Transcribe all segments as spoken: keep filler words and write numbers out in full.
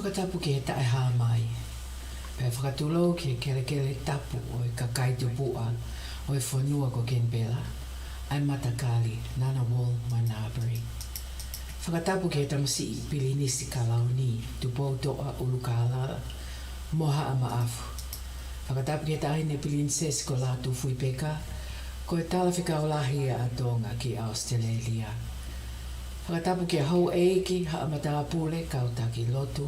Fakatapu ki he taʻehāmai, pea fakatulou ki he kelekele tapu ʻo e kakai tupuʻa ʻo e fonua ko Kenipela, ʻa e matakali Ngunnawal mo Ngambri. Fakatapu ki he tamasiʻi Pilinisi Kalauni, Tupoutoʻa ʻUlukālala mo Haʻa Maʻafu. Fakatapu ki he Taʻahine Pilinisesi ko Lātūfuipeka, ko e Talafekau Lahi ʻa Tonga ki ʻAositelēlia. Fakatapu ki he houʻeiki, haʻa matāpule, kau taki lotu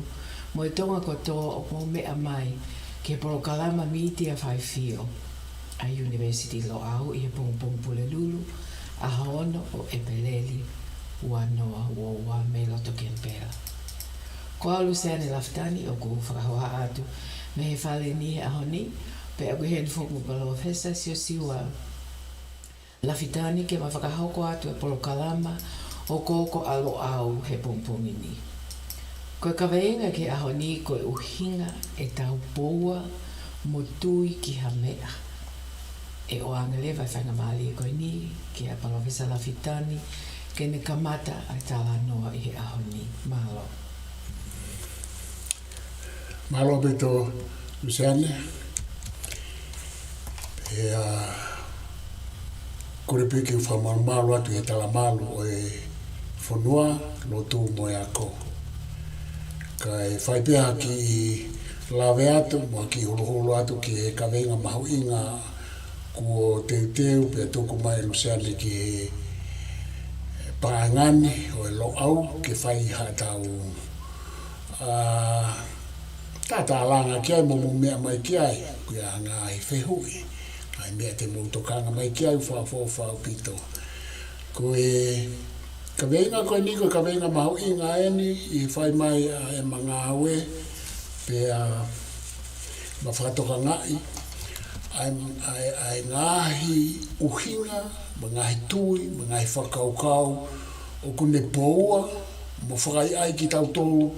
mo e Tonga kotoa ʻoku mou meʻa mai ki he polokalama Mītia Faifio ʻa e ʻUnivēsiti Loʻau ʻi he pongipongi Pulelulu, ʻaho ono ʻo ʻEpeleli ua noa ua ua mei loto Kenipela. Ko au Luseane Lafitani ʻoku fakahohaʻa atu mei he fale ni he ʻaho ni, pea ʻoku ʻi heni foki mo Palōfesa Siosiua Lafitani ke ma fakahoko atu e polokalama ʻOkookoʻa Loʻau he pongipongi ni. Ko e kaveinga ki he ʻaho ni ko e ʻuhinga ʻetau poua mo tui ki ha meʻa. ʻE ʻoange leva e faingamālie ko eni kia Palōfesa Lafitani ke ne kamata ʻa e talanoa ʻi he ʻaho ni. Mālō. Mālō ʻaupito Luseane. ʻE, ʻa, kole pē ke u fakamalumalu atu he talamalu ʻo e fonua, lotu mo e ako. Kae fai pē ha kiʻi lave atu mo ha kiʻi holoholo atu ki he kaveinga mahuʻinga kuo teuteu pea tuku mai ʻe Luseane ki he paenga ni ʻo e Loʻau ke fai haʻatau, ʻa, tatalanga ki ai mo mou meʻa mai ki ai, ko ia ngaahi fehuʻi, ngaahi meʻa te mou tokanga mai ki ai, ʻoku fakaʻofoʻofa ʻaupito. Ko e kaveinga ko eni, ko e kaveinga mahuʻinga eni ʻi he fai mai ʻa e ngāue, pea ma fakatokangaʻi ʻa e, ʻa e, ʻa e ngaahi ʻuhinga, mo e ngaahi tui, mo e ngaahi fakakaukau ʻoku ne poua mo fakaʻaiʻai kitautolu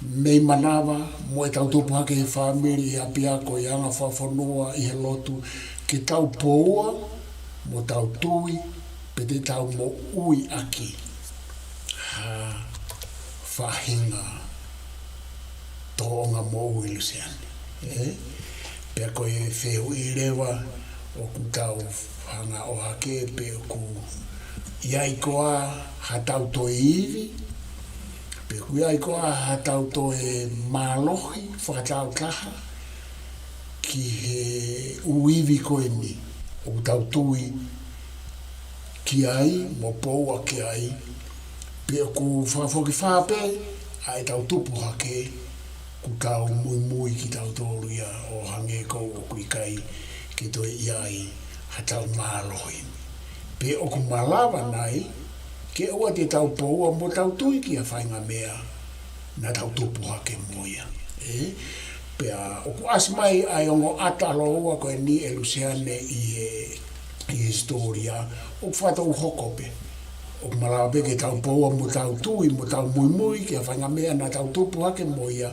mei manava, mo ʻetau tupu hake he fāmili, ʻi ʻapiako, ʻi anga fakafonua, ʻi he lotu, ke tau poua mo tau tui, pe te tau moʻui ʻaki ha faʻahinga tōʻonga moʻui, Luseane. ʻE? Pea ko e fehuʻi leva ʻoku tau hanga ʻo hake, pe ʻoku ʻi ai koā haʻatau toe ivi, pe ʻoku ʻi ai koā haʻatau toe mālohi fakataautaha ki he ʻū ivi ko eni ʻoku tau tui ki ai, mo poua ki ai, pe ʻoku fakafokifā pē ʻa ʻetau tupu hake, kuo tau muimui kitautolu ia ʻo hangē ko ʻoku ʻikai ke toe ʻi ai haʻatau mālohi. Pe ʻoku malava nai ke ʻoua te tau poua mo tau tui ki ha faʻahinga meʻa naʻa tau tupu hake mo ia. ʻE? Pea ʻoku ʻasi mai ʻa e ongo ʻata lōua ko eni ʻe Luseane ʻi he, ʻi he hisitōlia, ʻoku fakatou hoko pē. ʻOku malava pē ke tau poua mo tau tui, mo tau muimui ki ha faʻahinga meʻa naʻa tau tupu hake mo ia.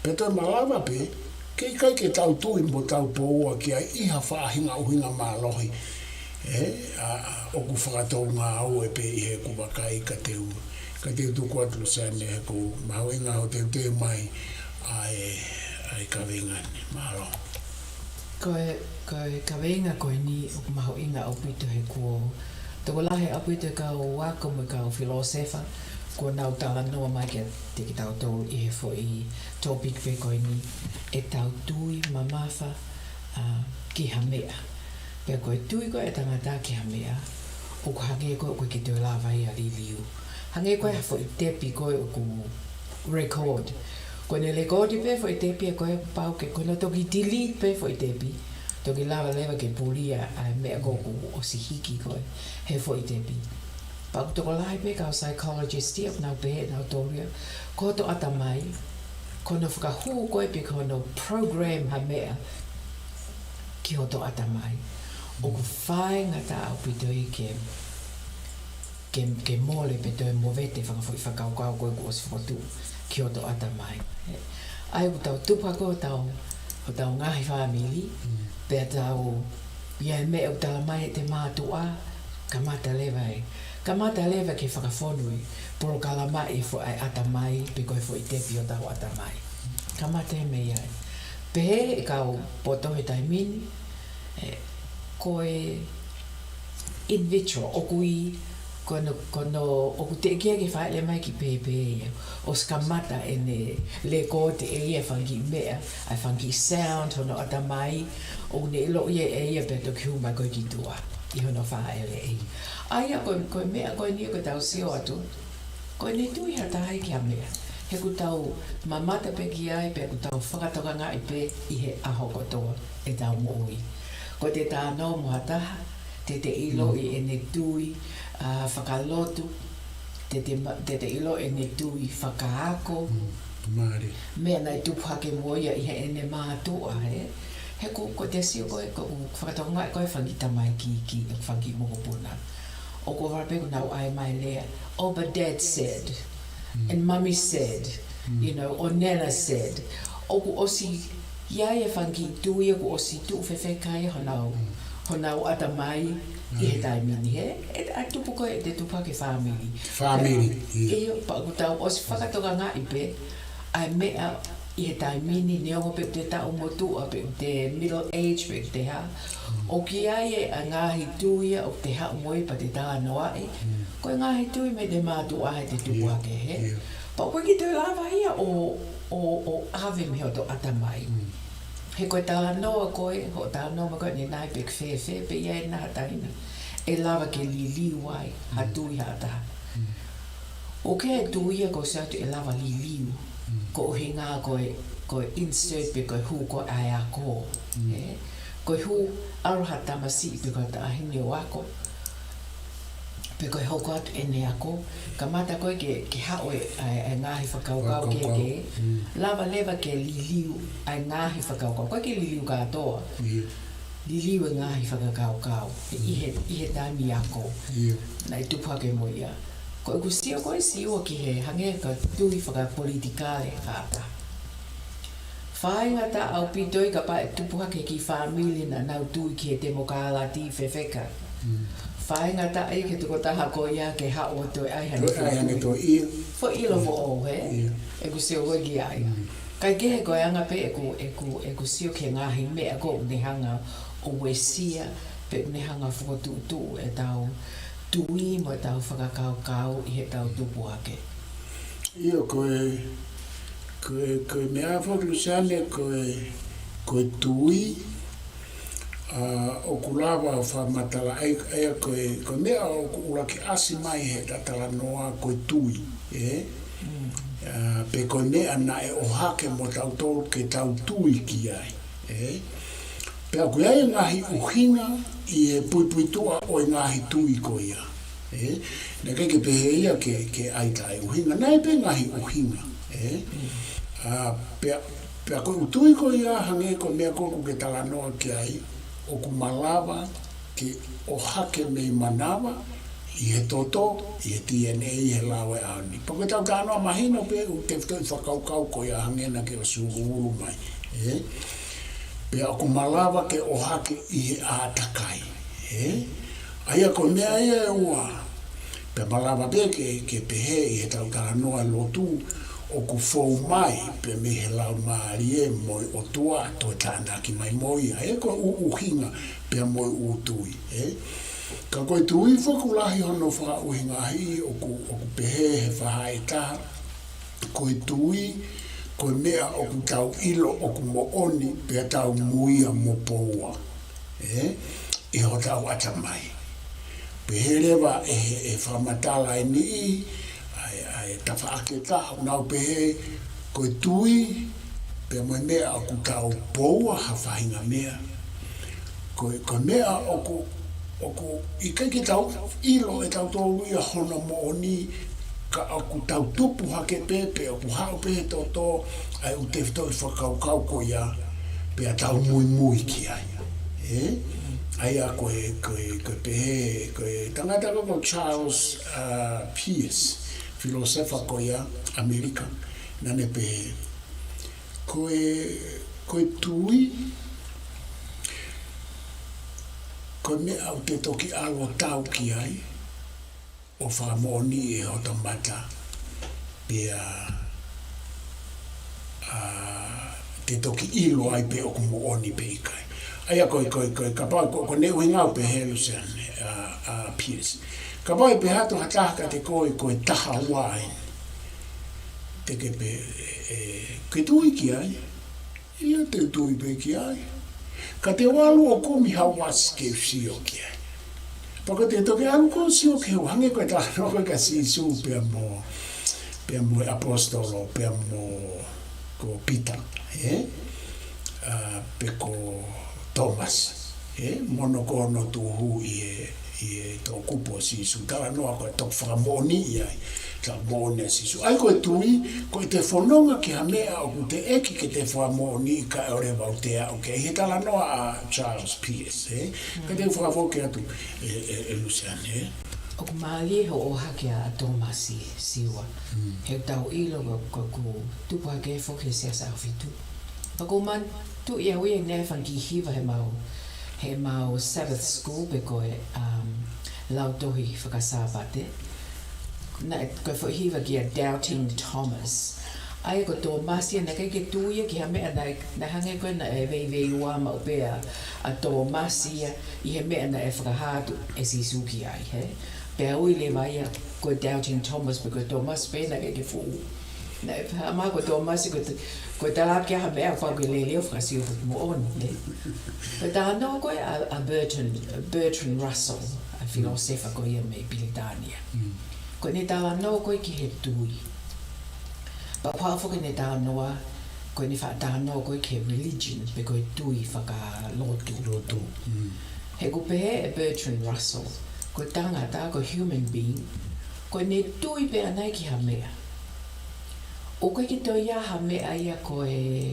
Pea toe malava pē ke ʻikai ke tau tui mo tau poua ki ai ʻi ha faʻahinga ʻuhinga mālohi. ʻE, ʻa, ʻa, ʻoku fakatou ngāue pē ʻi heʻeku vakai ka te u, ka te u tuku atu Luseane he ʻoku mahuʻinga hoʻo teuteu mai ʻa e, ʻa e kaveinga ni. Mālō. Ko e, ko e kaveinga ko eni ʻoku mahuʻinga ʻaupito he kuo tokolahi ʻaupito e kau ako mo e kau filōsefa kuo nau talanoa mai kiate kitautolu ʻi he foʻi topic pē ko eni, ʻetau tui mamafa, ʻa, ki ha meʻa. Pea ko e tui ko ē ʻa e tangata ki ha meʻa, ʻoku hangē ko ē ʻoku ʻikai ke toe lava ia ʻo liliu. Hangē ko e foʻi tepi ko ē ʻoku record. Ko ʻene record pē foʻi tepi ʻa ē ko ē pau ke, ko hono toki delete pē foʻi tepi, toki lava leva ke pulia ʻa e meʻa ko ē ʻoku ʻosi hiki ko ē he foʻi tepi. Pea ʻoku tokolahi pē kau psychologist ia ʻoku nau pehē ʻe nautolu ia, ko hoto ʻatamai, ko hono fakahū ko ē pe ko hono program ha meʻa ki hoto ʻatamai, ʻoku faingataʻa ʻaupito ia ke, ke, ke mole pe toe movete e fanga foʻi fakakaukau ko ē kuo ʻosi fokotuʻu ki hoto ʻatamai. ʻA ia ʻoku tau tupu hake ʻo tau, ʻo tau ngaahi fāmili, pea tau, ʻi ai e meʻa ʻoku tala mai ʻe te mātuʻa, kamata leva e Kamata leva ke fakafonui, polokalamaʻi e foʻi ʻatamai, pe ko e foʻi tepi ʻo hotau ʻatamai. Kamata he meʻa ia. Pehē ʻe he kau poto he taimi ni, ē, ko e in vitro, ʻoku ʻi, ko hono, ko hono, ʻoku teʻeki ai ke fāʻele mai ki pēpē ia. ʻOsi kamata ʻene lēkooti ʻe ia e fanga kiʻi meʻa, ʻa e fanga kiʻi sound, hono ʻatamai, ʻoku ne ʻiloʻi ʻe ia pea toki hū mai ko ē ki tuʻa ʻi hono fāʻeleʻi. ʻA ia ko e, ko e meʻa ko eni ʻoku tau sio atu, ko ʻene tui ha taha ia ki ha meʻa. He ʻoku tau mamata pē ki ai, pea ʻoku tau fakatokangaʻi pē ʻi he ʻaho kotoa ʻetau moʻui. Ko ʻete talanoa mo ha taha, te te ʻiloʻi ʻene tui, ʻa, fakalotu, te te ma-, te te ʻiloʻi ʻene tui fakaako. Mm, mālie. Meʻa naʻe tupu hake mo ia ʻi heʻene mātuʻa, ē. He ʻoku, ʻoku te sio ko ē, ʻoku fakatokangaʻi ko ē fanga kiʻi tamaiki, ki, fanga kiʻi mokopuna. ʻOku ʻoua pē kuo nau ʻai mai e lea, "Oh, but Dad said, and Mommy said, you know, or Nana said." ʻOku ʻosi ʻi ai e fanga kiʻi tui, ʻoku ʻosi tuʻu fefeka ia honau, honau ʻatamai ʻi he taimi ni, hē? ʻE, ʻa e tupu ko ē, ʻete tupu hake fāmili. Fāmili, ʻio. ʻIo, pea ʻoku tau ʻosi fakatokangaʻi pē ʻa e meʻa ʻi he taimi ni, neongo pe ʻoku te taʻu motuʻa, pe ʻoku te middle age, pe ʻoku te hā. ʻOku ʻi ai e ngaahi tui ia ʻoku te haʻu mo ia pea te talanoaʻi. Ko e ngaahi tui mei he mātuʻa heʻete tupu hake, hē? ʻIo. Pea ʻoku ʻikai ke toe lava ia ʻo, ʻo, ʻo ʻave mei hoto ʻatamai. He ko e talanoa ko ē, hoʻo talanoa mai ko ē ʻanenai pe ʻoku fēfē, pe ʻe ʻi ai e ngaahi taimi ʻe lava ke liliu ai ha tui ha taha. ʻOku ʻi ai e tui ia ʻoku ʻosi ʻatu ʻe lava liliu. Ko e ʻuhinga ko e, ko e insert pe ko e hū ko ē ʻa e ako. Ē? Ko e hū ʻalu ha tamasiʻi pe ko ha taʻahine ʻo ako, pe ko e hoko atu ʻene ako, kamata ko ē ke, ke haʻu e, ʻa e, ʻa e ngaahi fakakaukau ke, ke lava leva ke liliu ʻa e ngaahi fakakaukau. ʻOku ʻikai ke liliu kātoa. Liliu e ngaahi fakakaukau ʻi he, ʻi he taimi ako naʻe tupu hake mo ia. Ko ʻeku sio ko ē, sio ki he hangē ko e tui fakapolitikale ʻa ha taha. Faingataʻa ʻaupito ia kapau ʻe tupu hake e kiʻi fāmili naʻa nau tui ki he temokalati fefeka. Faingataʻa ia ki he tokotaha ko ia ke haʻu ʻo toe ʻai haʻane foʻi ʻilo foʻou, hē? ʻIo. ʻEku sio ko ē ki ai. Kae kehe ko e anga pē ʻeku, ʻeku, ʻeku sio ki he ngaahi meʻa ko ē ʻoku ne hanga ʻo uesia, pe ʻoku ne hanga ʻo fokotuʻutuʻu ʻetau tui mo ʻetau fakakaukau ʻi heʻetau tupu hake. ʻIo, ko e, ko e, ko e meʻa foki, Luseane, ko e, ko e tui, ʻa, ʻoku lava ʻo fakamatalaʻi ʻa e, ko e, ko e meʻa ʻoku ʻuluaki ʻasi mai heʻeta talanoa ko e tui, ē? ʻA, pe ko e meʻa naʻe ʻohake mo tautolu ke tau tui ki ai, ē? Pea ʻoku ʻi ai e ngaahi ʻuhinga ʻi he puipuituʻa ʻo e ngaahi tui ko ia. Ē, naʻe ʻikai ke pehē ia ke, ke ʻai taʻeʻuhinga, naʻe pē ngaahi ʻuhinga, ē? ʻA, pea, pea ko e ʻū tui ko ia hangē ko e meʻa ko ē ʻoku ke talanoa ki ai, ʻoku malava ke ʻohake mei manava, ʻi he toto, ʻi he D N A, ʻi he lao ʻo e ʻaho ni. Pea ko ʻetau talanoa mahino pē ʻū tefitoʻi fakakaukau ko ia hangē naʻa ke ʻosi ʻuʻulu mai, ē? Pea ʻoku malava ke ʻohake ʻi he ʻātakai, ē? ʻA ia ko e meʻa ia ʻe ua, pea malava pē ke, ke pehē ʻi heʻetau talanoa lotu, ʻoku fou mai pē mei he Laumālie mo e ʻOtua, toe tānaki mai mo ia, ē, ko e ʻū ʻuhinga pea mo e ʻū tui, ē? Ka ko e tui foki ʻoku lahi hono fakaʻuhingaʻi ʻoku, ʻoku pehē he faʻahi ʻe taha, ko e tui, ko e meʻa ʻoku tau ʻilo ʻoku moʻoni, pea tau muia mo poua, ē, ʻi hotau ʻatamai. Pehē leva ʻe he, ʻe he fakamatala ʻe niʻihi, ʻa e, ʻa e tafaʻaki ʻe taha, ʻoku nau pehē, ko e tui, pea mo e meʻa ʻoku tau poua ha faʻahinga meʻa. Ko e, ko e meʻa ʻoku, ʻoku ʻikai ke tau ʻilo ʻe tautolu ia hono moʻoni, ka ʻoku tau tupu hake pē, pe ʻoku haʻu pē he toto ʻa e ʻū tefitoʻi fakakaukau ko ia, pea tau muimui ki ai. Ē? ʻA ia ko e, ko e, ko e pehē, ko e tangata ko, ko Charles, ʻa, Peirce, filōsefa ko ia ʻAmelika, naʻa ne pehē, ko e, ko e tui, ko e meʻa ʻoku te toki ʻalu ʻo tau ki ai, ʻo fakamoʻoniʻi ʻe hoto mata, pea, ʻa, te toki ʻilo ai pe ʻoku moʻoni pe ʻikai. ʻA ia ko e, ko e, ko e, kapau, ko, ko ʻene ʻuhinga ʻoku pehē Luseane, ʻa, ʻa Pierce. Kapau ʻe pehē atu ha taha kiate koe ko e taha ua eni. Te ke pehē, ʻe, ke tui ki ai. ʻIo, te u tui pē ki ai. Ka te u ʻalu ʻo kumi ha uasi ke u sio ki ai. Pea ko te toki ʻalu ko e sio ki he uasi, hangē ko e talanoa ko ē kia Sīsū pea mo, pea mo e ʻaposetolo, pea mo ko Pita, ē? ʻA, pe ko Tōmasi, ē? Mo hono ko hono tuhu ʻi he, ʻi he toʻukupu ʻo Sīsū. Talanoa ko e toki fakamoʻoniʻi ai. Fakamoʻoniʻi ʻa Sīsū. ʻA ia ko e tui, ko ʻete fononga ki ha meʻa ʻoku teʻeki ke te fakamoʻoniʻi kae ʻoua leva ʻoku te aʻu ki ai. ʻI he talanoa ʻa Charles Pierce, ē? Ka te u fakafoki atu, ʻe, ʻe, ʻe Luseane, ē? ʻOku mālie hoʻo ʻohake ʻa Tōmasi Siua. Mm. He ʻoku tau ʻilo ko, ko ʻoku tupu hake foki he Siasi ʻAhofitu. Pea ʻoku ou manatuʻi au ia ʻi he ngaahi fanga kiʻi hiva heʻemau, heʻemau Sabbath School pe ko e, um, lautohi faka-Sāpate. Naʻe, ko e foʻi hiva kia Doubting Thomas. ʻA ia ko Tōmasi ia naʻe ʻikai ke tui ia ki ha meʻa, naʻe, naʻe hangē ko ē naʻe veiveiua maʻu pē ʻa Tōmasi ia ʻi he meʻa naʻe fakahā atu ʻe Sīsū ki ai, hē? Pea ui leva ia ko e Doubting Thomas, pe ko Tōmasi pē naʻe ʻikai ke fuʻu. Naʻe pehē mai ko Tōmasi ko e, ko e tala ʻaki ha meʻa pau ke lele ʻo fakasio ʻoku moʻoni, nē? Ko e talanoa ko ē ʻa, ʻa Bertrand, Bertrand Russell, ʻa e filōsefa ko ia mei Pilitānia. Mm. Ko ʻene talanoa ko ē ki he tui. Pea ʻoku hā foki ʻene talanoa, ko ʻene faʻa talanoa ko ē ki he religion, pe ko e tui fakalotu. Lotu. Mm. He ʻoku pehē ʻe Bertrand Russell, ko e tangata, ko e human being, ko ʻene tui pē ʻaʻana ia ki ha meʻa. ʻOku ʻikai ke toe ʻi ai ha meʻa ia ko e,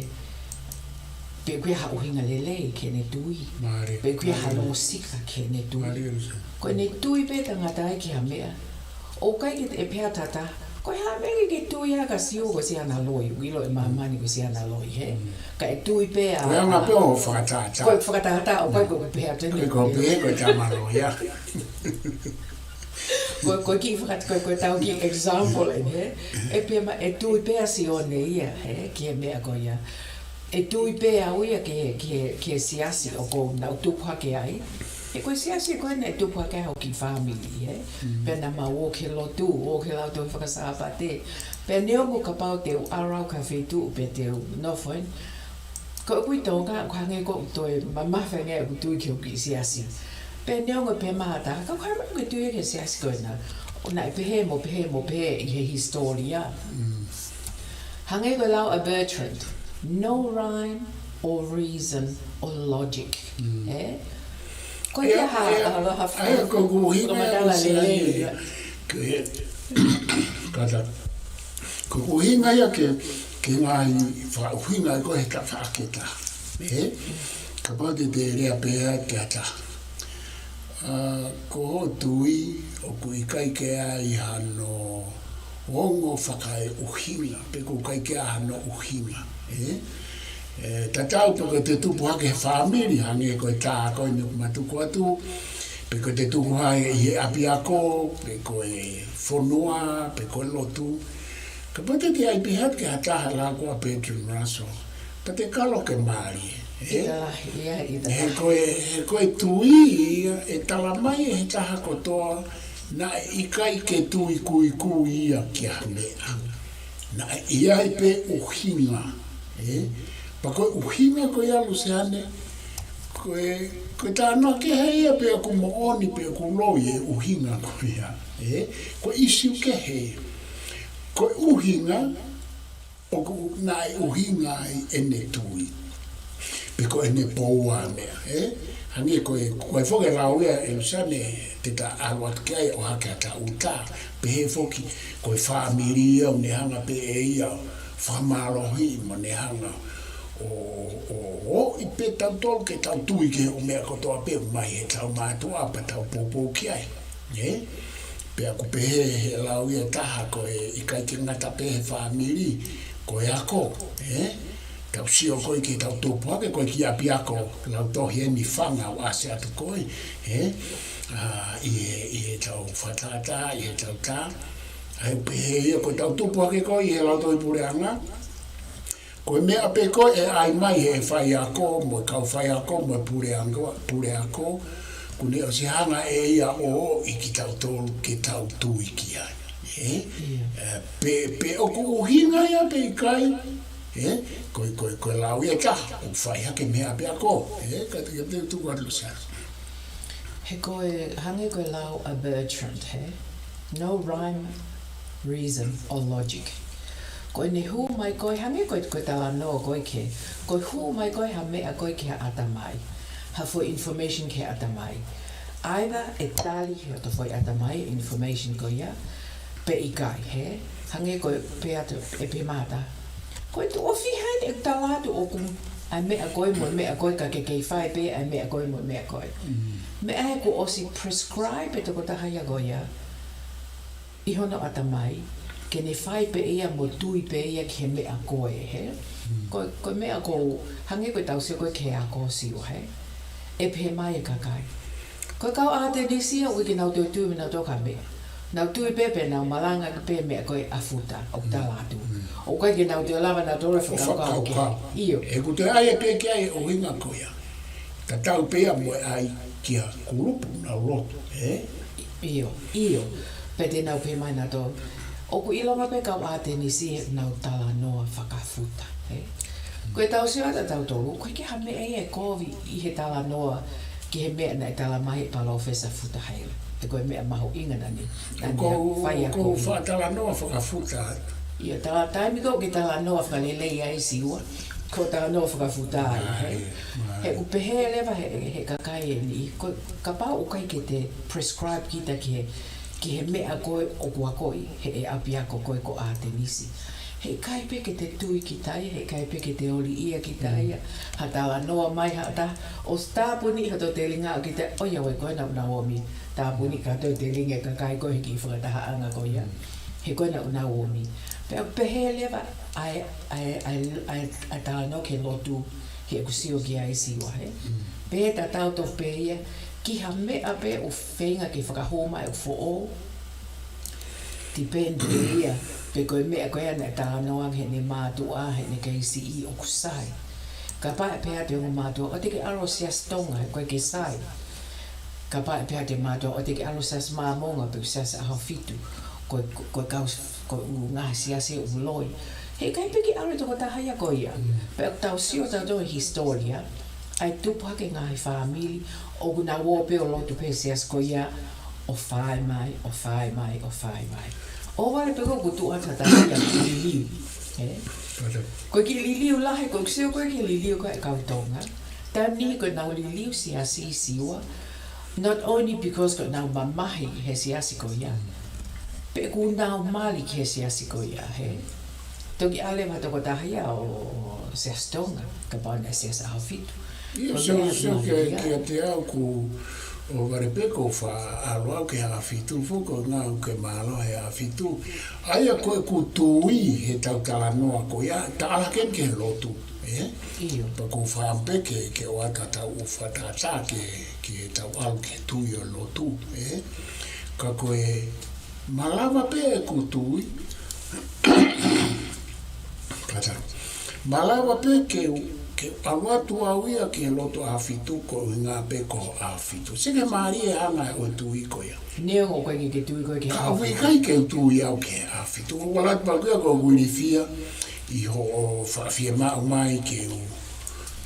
pe ʻoku ʻi ai ha ʻuhinga lelei ki heʻene tui. Mālie. Pe ʻoku ʻi ai ha, mālie, lōsika ki heʻene tui. Mālie, Luseane. Ko ʻene tui pē tangata ia ki ha meʻa. ʻOku ʻikai ke te pehē atu, ko e hā e meʻa ke tui ai ka sio ko siana loi, ʻilo ʻe māmani ko siana loi, hē? Mm. Kae tui pē ʻa, ko e anga pē ʻo fakatātā. Ko e fakatātā, ʻoku ʻikai ko e pehē atu ʻe, ko e, ko e pehē ko e tama loi ia. Ko, ko e kiʻi fakat-, ko, ko e tau kiʻi example eni, hē? ʻE pehē mai, ʻe tui pē ʻa Sione ia, hē? Ki he meʻa ko ia. ʻE tui pē au ia ki he, ki he, ki he siasi ʻoku ou nau tupu hake ai. He ko e siasi ko ē naʻe tupu hake ai hoku kiʻi fāmili, hē? Mm. Pea naʻa mau ō ki he lotu, ō ki he lautohi faka-Sāpate. Pea neongo kapau te u ʻalu au ki ha feituʻu pea te u nofo eni. Ko ʻeku ʻi Tonga, ʻoku hangē ʻoku toe mamafa ange ʻeku tui ki hoku kiʻi siasi. Pea neongo pē mata, ka ʻoku hangē ʻoku tui ki he siasi ko ena. ʻO naʻe pehē mo pehē mo pehē ʻi he hisitōlia. Mm. Hangē ko e lau ʻa Bertrand, no rhyme or reason or logic. Mm. Ē? Ko ia, ia ha, ia, ha, ha, ʻa ia ko ʻeku ʻuhinga ia, ko e matala lelei ia. Ko e, kātaki. Ko ʻeku ʻuhinga ia ki he, ki he ngaahi fakaʻuhinga ko ē he tafaʻaki ʻe taha. Ē? Kapau te te lea pehē ki ha taha. ʻA, ko hoʻo tui, ʻoku ʻikai ke ʻi ai hano ongo fakaeʻuhinga, pe ʻoku ʻikai ke ʻi ai hano ʻuhinga, ē? ʻE, tatau pe ko ʻete tupu hake he fāmili, hangē ko e tā ko eni ʻoku ma tuku atu, pe ko ʻete tupu hake ʻi he ʻapiako, pe ko e fonua, pe ko e lotu. Kapau te te ʻai pē atu ki ha taha lau ko ē ʻa Bertrand Russell, pea te kalo ke mālie, ē? ʻIta lahi, ia, ʻita lahi. He ko e, he ko e tui ia, ʻe tala mai ʻe he taha kotoa, naʻe ʻikai ke tui kuikui ia ki ha meʻa. Naʻe ʻi ai pē ʻuhinga, ē? Pea ko e ʻuhinga ko ia Luseane, ko e, ko e talanoa kehe ia pe ʻoku moʻoni pe ʻoku loi e ʻuhinga ko ia, ē? Ko e ʻīsiu kehe. Ko e ʻuhinga, ʻoku naʻe ʻuhinga ai ʻene tui. Pe ko ʻene poua meʻa, ē? Hangē ko e, ko e foʻi lau ia ʻe Luseane te ta ʻalu atu ki ai ʻo ʻohake ʻa taʻuta. Pehē foki, ko e fāmili ia ʻoku ne hanga pē ʻe ia ʻo fakamālohiʻi mo ne hanga ʻo, ʻo, ʻo ʻomi pē tautolu ke tau tui ki he ʻū meʻa kotoa pē ʻoku ʻomai ʻe he tau mātuʻa pea tau poupou ki ai. Ē? Pea ʻoku pehē he lau ia ʻe taha ko e ʻikai ke ngata pē he fāmili, ko e ako, ē? Tau sio ko ē ki heʻetau tupu hake ko ē ki ʻapiako, lau tohi eni fanga ʻo ʻasi atu ko ē, ē? ʻA, ʻi he, ʻi heʻetau fakatātā, ʻi heʻetau tā. ʻA ia pehē ia ko ʻetau tupu hake ko ē ʻi he lau tohi puleʻanga. Ko e meʻa pē ko ē ʻe ʻai mai he faiako, mo e kau faiako, mo e puleako, puleako, kuo ne ʻosi hanga ʻe ia ʻo ʻoʻi kitautolu ke tau tui ki ai. Ē? Ia. Ē, pe, pe ʻoku ʻuhinga ia pe ʻikai, ē? Ko e, ko e, ko e lau ia ʻe taha, ʻoku fai hake mei he ʻapiako. Ē, ka te, ka te tuku atu Luseane. He ko e, hangē ko e lau ʻa Bertrand, he? No rhyme, reason or logic. Ko ʻene hū mai ko ē, hangē ko e, ko e talanoa ko ē ki he, ko e hū mai ko ē ha meʻa ko ē ki ha ʻatamai, ha foʻi information ki he ʻatamai. Either ʻe tali ʻe hoto foʻi ʻatamai e information ko ia, pe ʻikai, he? Hangē ko e pehē atu, ʻe pehē mai ha taha, ko e tuʻo fiha eni ʻeku tala atu ʻoku ʻa e meʻa ko ē mo e meʻa ko ē ka ke kei fai pē ʻa e meʻa ko ē mo e meʻa ko ē. Mm. Meʻa he kuo ʻosi prescribe ʻe he tokotaha ia ko ia ʻi hono ʻatamai, ke ne fai pē ia mo tui pē ia ki he meʻa ko ē, he? Mm. Ko, ko e meʻa ko ē, hangē ko ʻetau sio ko ē ki he ako Siua, he? ʻE pehē mai e kakai, ko e kau ʻAtenisi ia ʻoku ʻikai ke nau toe tui mei nautolu ki ha meʻa. Nau tui pē pe nau malanga ki he meʻa ko ē ʻa Futa, ʻoku tala atu. Mm. ʻOku ʻikai ke nau toe lava nautolu ʻo fakakaukau ki ai. ʻIo. He ʻoku toe ʻai pē ki ai e ʻuhinga ko ia. Tatau pē ia mo e ʻai ki ha kulupu naʻa nau lotu, ē? ʻIo, ʻio. Pea te nau pehē mai nautolu, ʻoku ʻilonga pē kau ʻAtenisi heʻenau talanoa fakafuta, ē? Ko ʻetau sio atu ʻatautolu, ʻoku ʻikai ke ha meʻa ia ʻe kovi ʻi he talanoa ki he meʻa naʻe tala mai ʻe Palōfesa Futa Haila. He ko e meʻa mahuʻinga naʻa ne, naʻa ne fai ʻa e ko e fakatalanoa fakafuta. ʻIo, tala taimi ko ē ʻoku ke talanoa fakalelei ai Siua, ko e talanoa fakafuta ai, he? He ʻoku pehē leva he, he kakai eni, ko, kapau ʻoku ʻikai ke te prescribe kita ki he, ki he meʻa ko ē ʻoku akoʻi he ʻapiako ko ē ko ʻAtenisi, heʻikai pē ke te tui kita ia, heʻikai pē ke te oliʻia kita ia. Ha talanoa mai ha taha, ʻosi tāpuni hoto telinga ʻo kita, ʻo ia ʻoku ʻikai ko ena ʻoku nau ō mai. Tāpuni kātoa e telinga e kakai ko ē he kiʻi fakatahaʻanga ko ia. He ko ena ʻoku nau ō mai. Pea pehē leva ʻa e, ʻa e, ʻa e, ʻa e, ʻa e talanoa ki he lotu, he ʻoku sio ki ai Siua, he? Pea tatau tofu pē ia ki ha meʻa pē ʻoku feinga ke fakahū mai ʻoku foʻou. Depend pē ia, pe ko e meʻa ko ia naʻe talanoa ki ai heʻene mātuʻa, heʻene kei siʻi ʻoku sai. Kapau ʻe pehē atu e ongo mātuʻa, ʻoua te ke ʻalu ʻo siasi Tonga, he ʻoku ʻikai ke sai. Kapau ʻe pehē atu e mātuʻa, ʻoua te ke ʻalu ʻo siasi Māmonga, pe siasi ʻAhofitu, ko e, ko e kau, ko e ʻū ngaahi siasi ʻoku loi. Heʻikai pē ke ʻalu e tokotaha ia ko ia. Pea ʻoku tau sio tautolu he hisitōlia, ʻa e tupu hake e ngaahi fāmili, ʻoku nau ō pē ʻo lotu pē he siasi ko ia, ʻo fai mai, ʻo fai mai, ʻo fai mai. ʻO vale pē ko ē ʻoku tuʻu atu ha taha ia ʻoku liliu. Ē? Ko e kiʻi liliu lahi, ko e sio ko ē ki he liliu ko ē ʻa e kau Tonga. Taimi niʻihi ko ʻenau liliu siasi Siua, not only because ko ʻenau mamahi he siasi ko ia, pe ʻoku nau mali ki he siasi ko ia, he? Toki ʻalu leva ha tokotaha ia ʻo siasi Tonga, kapau naʻe siasi ʻAhofitu. ʻIo, ko e sio, meʻa sio ki, mahuʻinga kiate au ʻoku, ʻo vale pē ko e faʻa ʻalu au ki he ʻAhofitu, foki ʻoku ou ngāue ke mālohi he ʻAhofitu. ʻA ia ko ʻeku tui heʻetau talanoa ko ia, tala hake ki he lotu, ē? ʻIo. Pea ʻoku ou fakaʻamu pē ke, ke ʻoatu ʻetau ʻū fakatātā ke, ke tau ʻalu ki he tui ʻo e lotu, ē? Ka ko e malava pē ʻeku tui, Kātaki. Malava pē ke, ke ʻalu atu au ia ki he lotu ʻAhofitu, ko e ʻuhinga pē ko e ʻAhofitu. Sio ki he mālie ʻa e anga ʻo e tui ko ia. Neongo ʻoku ʻikai ke ke tui koe ki he ʻAhofitu. Ka ʻoku ʻikai ke u tui au ki he ʻAhofitu. ʻOku ou ʻalu atu pē au ko ē ʻoku ou ilifia ʻi hoʻo faʻa fiemaʻu mai ke u,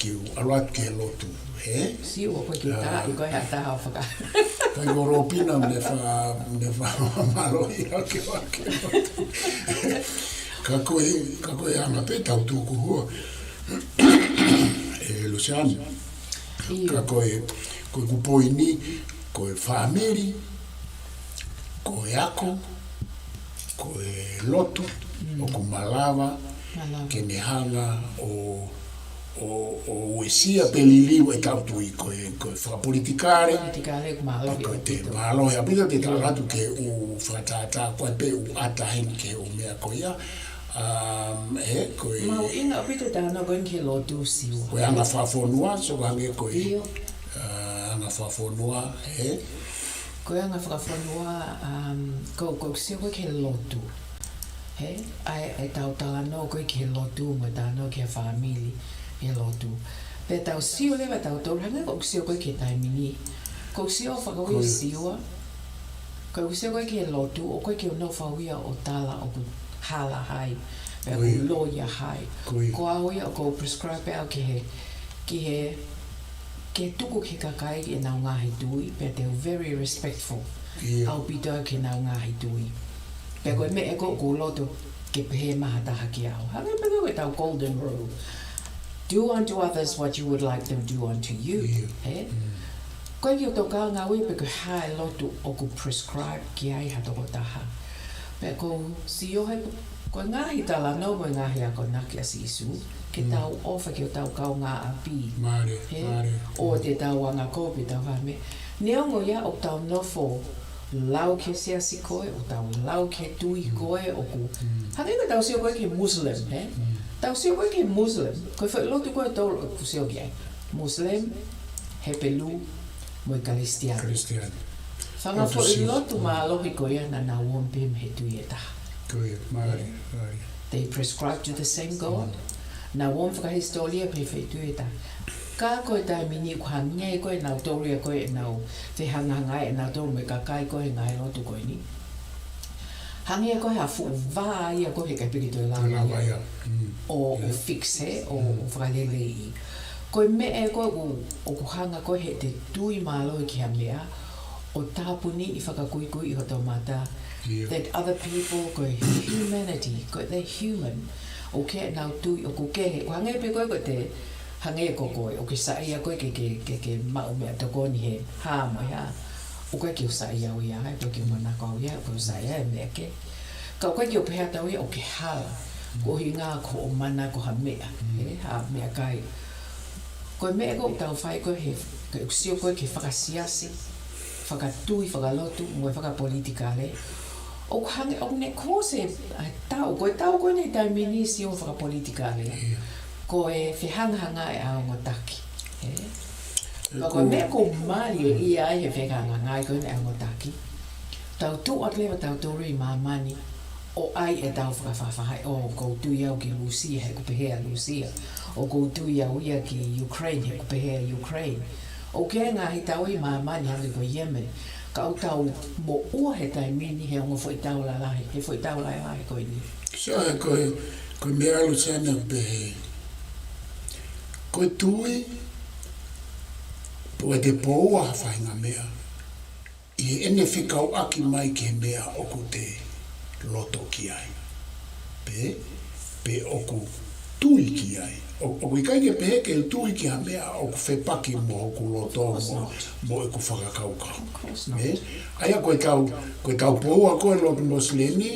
ke u ʻalu atu ki he lotu. He? Sio, ʻoku ʻikai ke tā, ʻikai ko ha taha ʻo faka- Kai ko Ropina, ne fa, ne fa mālohi ake ake. Ka ko e, ka ko e anga pē ʻetau tukuhua. ʻE Luseane. ʻIo. Ka ko e, ko ʻeku poini, ko e fāmili, ko e ako, ko e lotu, ʻoku malava, malava ke ne hanga ʻo, ʻo, ʻo uesia pe liliu ʻetau tui ko e, ko e fakapolitikale, politikale, ʻoku mālohi ʻaupito. Mālohi ʻaupito te tala atu ke u fakatātā, ko e pē u ʻata heni ke u meʻa ko ia. Um, ē, ko e, Mahuʻinga ʻaupito e talanoa ko eni ki he lotu, Siua. Ko e anga fakafonua, so ko e hangē ko e, ʻIo. Uh, anga fakafonua, ē. Ko e anga fakafonua, um, ko, ko e sio ko ē ki he lotu. He, ʻa e, ʻetau talanoa ko ē ki he lotu, mo e talanoa ki he fāmili, he lotu. Pea tau sio leva tautolu, hangē ko e sio ko ē ki he taimi ni. Ko e sio fakaui, Siua. Ko e sio ko ē ki he lotu, ʻoku ʻikai ke u nofo au ia ʻo tala ʻoku hala hai, pe ʻoku loi ia hai. Ko au ia ʻoku ou prescribe au ki he, ki he, ke tuku ki he kakai ʻenau ngaahi tui, pea te u very respectful ʻaupito au ki heʻenau ngaahi tui. Pea ko e meʻa ʻoku ou loto ke pehē mai ha taha kiate au. Hangē pē ko ʻetau golden rule. Do unto others what you would like them do unto you. He? ʻOku ʻikai ke u tokanga au ia pe ko e hā e lotu ʻoku prescribe ki ai ha tokotaha. Pea ʻoku ou sio he, ko e ngaahi talanoa mo e ngaahi akonaki ʻa Sīsū, ke tau ʻofa ki hotau kaungāʻapi. He? ʻO te tau anga kopi tau fame. Neongo ia ʻoku tau nofo lau ki he siasi ko ē, ʻoku tau lau ki he tui ko ē, ʻoku. Hangē ko ʻetau sio ko ē ki he Muslim, he? Tau sio ko ē ki he Muslim, ko e foʻi lotu ko ē ʻoku tau sio ki ai. Muslim, Hepelū, mo e Kalisitiane. Fanga foʻi lotu mālohi ko ia naʻa nau omi pē mei he tui ʻe taha. They prescribe to the same God. Naʻa nau omi fakahisitōlia pē mei he tui ʻe taha. Ka ko e taimi ni ʻoku hangē ko ē naʻa nau tōlia ko ē ʻenau fehangahangai ʻenau tō mo e kakai ko ē he ngaahi lotu ko eni. Hangē ko e ha fuʻu vā ia ko ē he ʻikai pē ke toe lava ia. ʻO, ʻo fix he, ʻo, ʻo fakaleleiʻi. Ko e meʻa ko ē ʻoku, ʻoku hanga ko ē heʻete tui mālohi ki ha meʻa, ʻo tāpuniʻi fakakuikui ʻi hoto mata. That other people, ko e humanity, ko e human. ʻOku ʻenau tui, ʻoku kehe, ʻoku hangē pē ko ē ko ʻete, hangē ko koe, ʻoku ke saiʻia koe ke, ke, ke, ke maʻu meʻatokoni he hā mo e hā. ʻOku ʻikai ke u saiʻia au ia, ʻoku ʻikai ke u manako au ia, ʻoku ou saiʻia he meʻa kehe. Ka ʻoku ʻikai ke u pehē atu au ia ʻoku ke hala, ko e ʻuhinga ko hoʻo manako ha meʻa, he, ha meʻakai. Ko e meʻa ko ē ʻoku tau fai ko ē he, ko e sio ko ē ki he fakasiasi, fakatui, fakalotu, mo e fakapolitikale. ʻOku hangē, ʻoku ne cause ʻa e tau, ko e tau ko eni he taimi ni, Siua, fakapolitikale. Ko e fehangahangai ʻa e ongo taki. He? Ka ko e meʻa ʻoku mālie ia ai he fehangahangai ko eni ʻa e ongo taki. Tau tuʻu atu leva tautolu ʻi māmani ʻo ʻai ʻetau fakafaʻafaʻahi, ʻoku ou tui au ki Lūsia, he ʻoku pehē ʻa Lūsia. ʻOku ou tui au ia ki Ukraine, he ʻoku pehē ʻa Ukraine. ʻOku ʻi ai e ngaahi tau ʻi māmani hangē ko Yemen. Ka ʻoku tau moʻua he taimi ni he ongo foʻi tau lalahi, he foʻi tau lalahi ko eni. So, he ko e, ko e meʻa ʻa Lūsia naʻe pehē. Ko e tui, pe ko ʻete poua ha faʻahinga meʻa ʻi heʻene fekauʻaki mai ki he meʻa ʻoku te loto ki ai. Pe, pe ʻoku tui ki ai. ʻO, ʻoku ʻikai ke pehē ke tui ki ha meʻa ʻoku fepaki mo hoku loto mo, mo ʻeku fakakaukau. He? ʻA ia ko ʻetau, ko ʻetau poua ko ē lotu Mosilemi,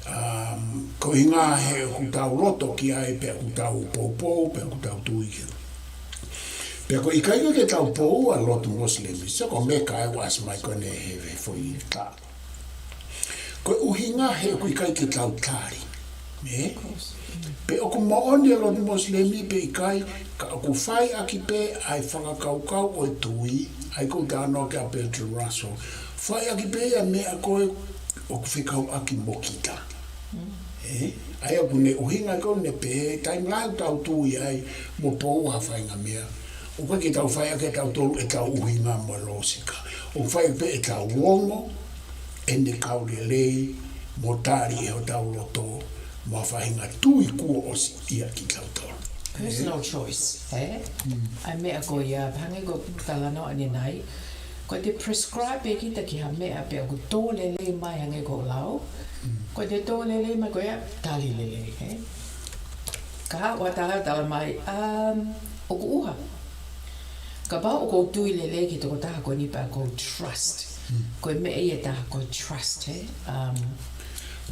um, ko e ʻuhinga he ʻoku tau loto ki ai, pe ʻoku tau poupou, pe ʻoku tau tui ki ai. Pea ko e ʻikai ke tau poua lotu Mosilemi, so ko Meka ʻoku ʻasi mai ko eni he, he foʻi tā. Ko e ʻuhinga he ʻoku ʻikai ke tau tali. He? Pe ʻoku moʻoni e lotu Mosilemi pe ʻikai, ka ʻoku fai ʻaki pē ʻa e fakakaukau ʻo e tui, ʻa ia ko e talanoa ki ai ʻa Bertrand Russell. Fai ʻaki pē ʻa e meʻa ko ē ʻoku fekauʻaki mo kita. He? ʻA ia ʻoku ne ʻuhinga ko ē ʻoku ne pehē, taimi lahi ʻoku tau tui ai mo poua ha faʻahinga meʻa. ʻOku ʻikai ke tau fai ʻaki ʻe tautolu ʻetau ʻuhinga mo e lōsika. ʻOku fai pē ʻetau ongo, ʻene kau lelei, mo tali ʻe hotau loto, mo ha faʻahinga tui kuo ʻosi ʻiate kitautolu. Personal choice, he? ʻA e meʻa ko ia, hangē ko e talanoa ʻanenai, ko ʻete prescribe ʻe kita ki ha meʻa pe ʻoku tō lelei mai hangē ko e lau, ko ʻete tō lelei mai ko ia, tali lelei, he? Ka haʻu ha taha tala mai, um, ʻoku ʻuha. Kapau ʻoku ou tui lelei ki he tokotaha ko eni pea ʻoku ou trust. Ko e meʻa ia ʻe taha ko e trust, he? Um,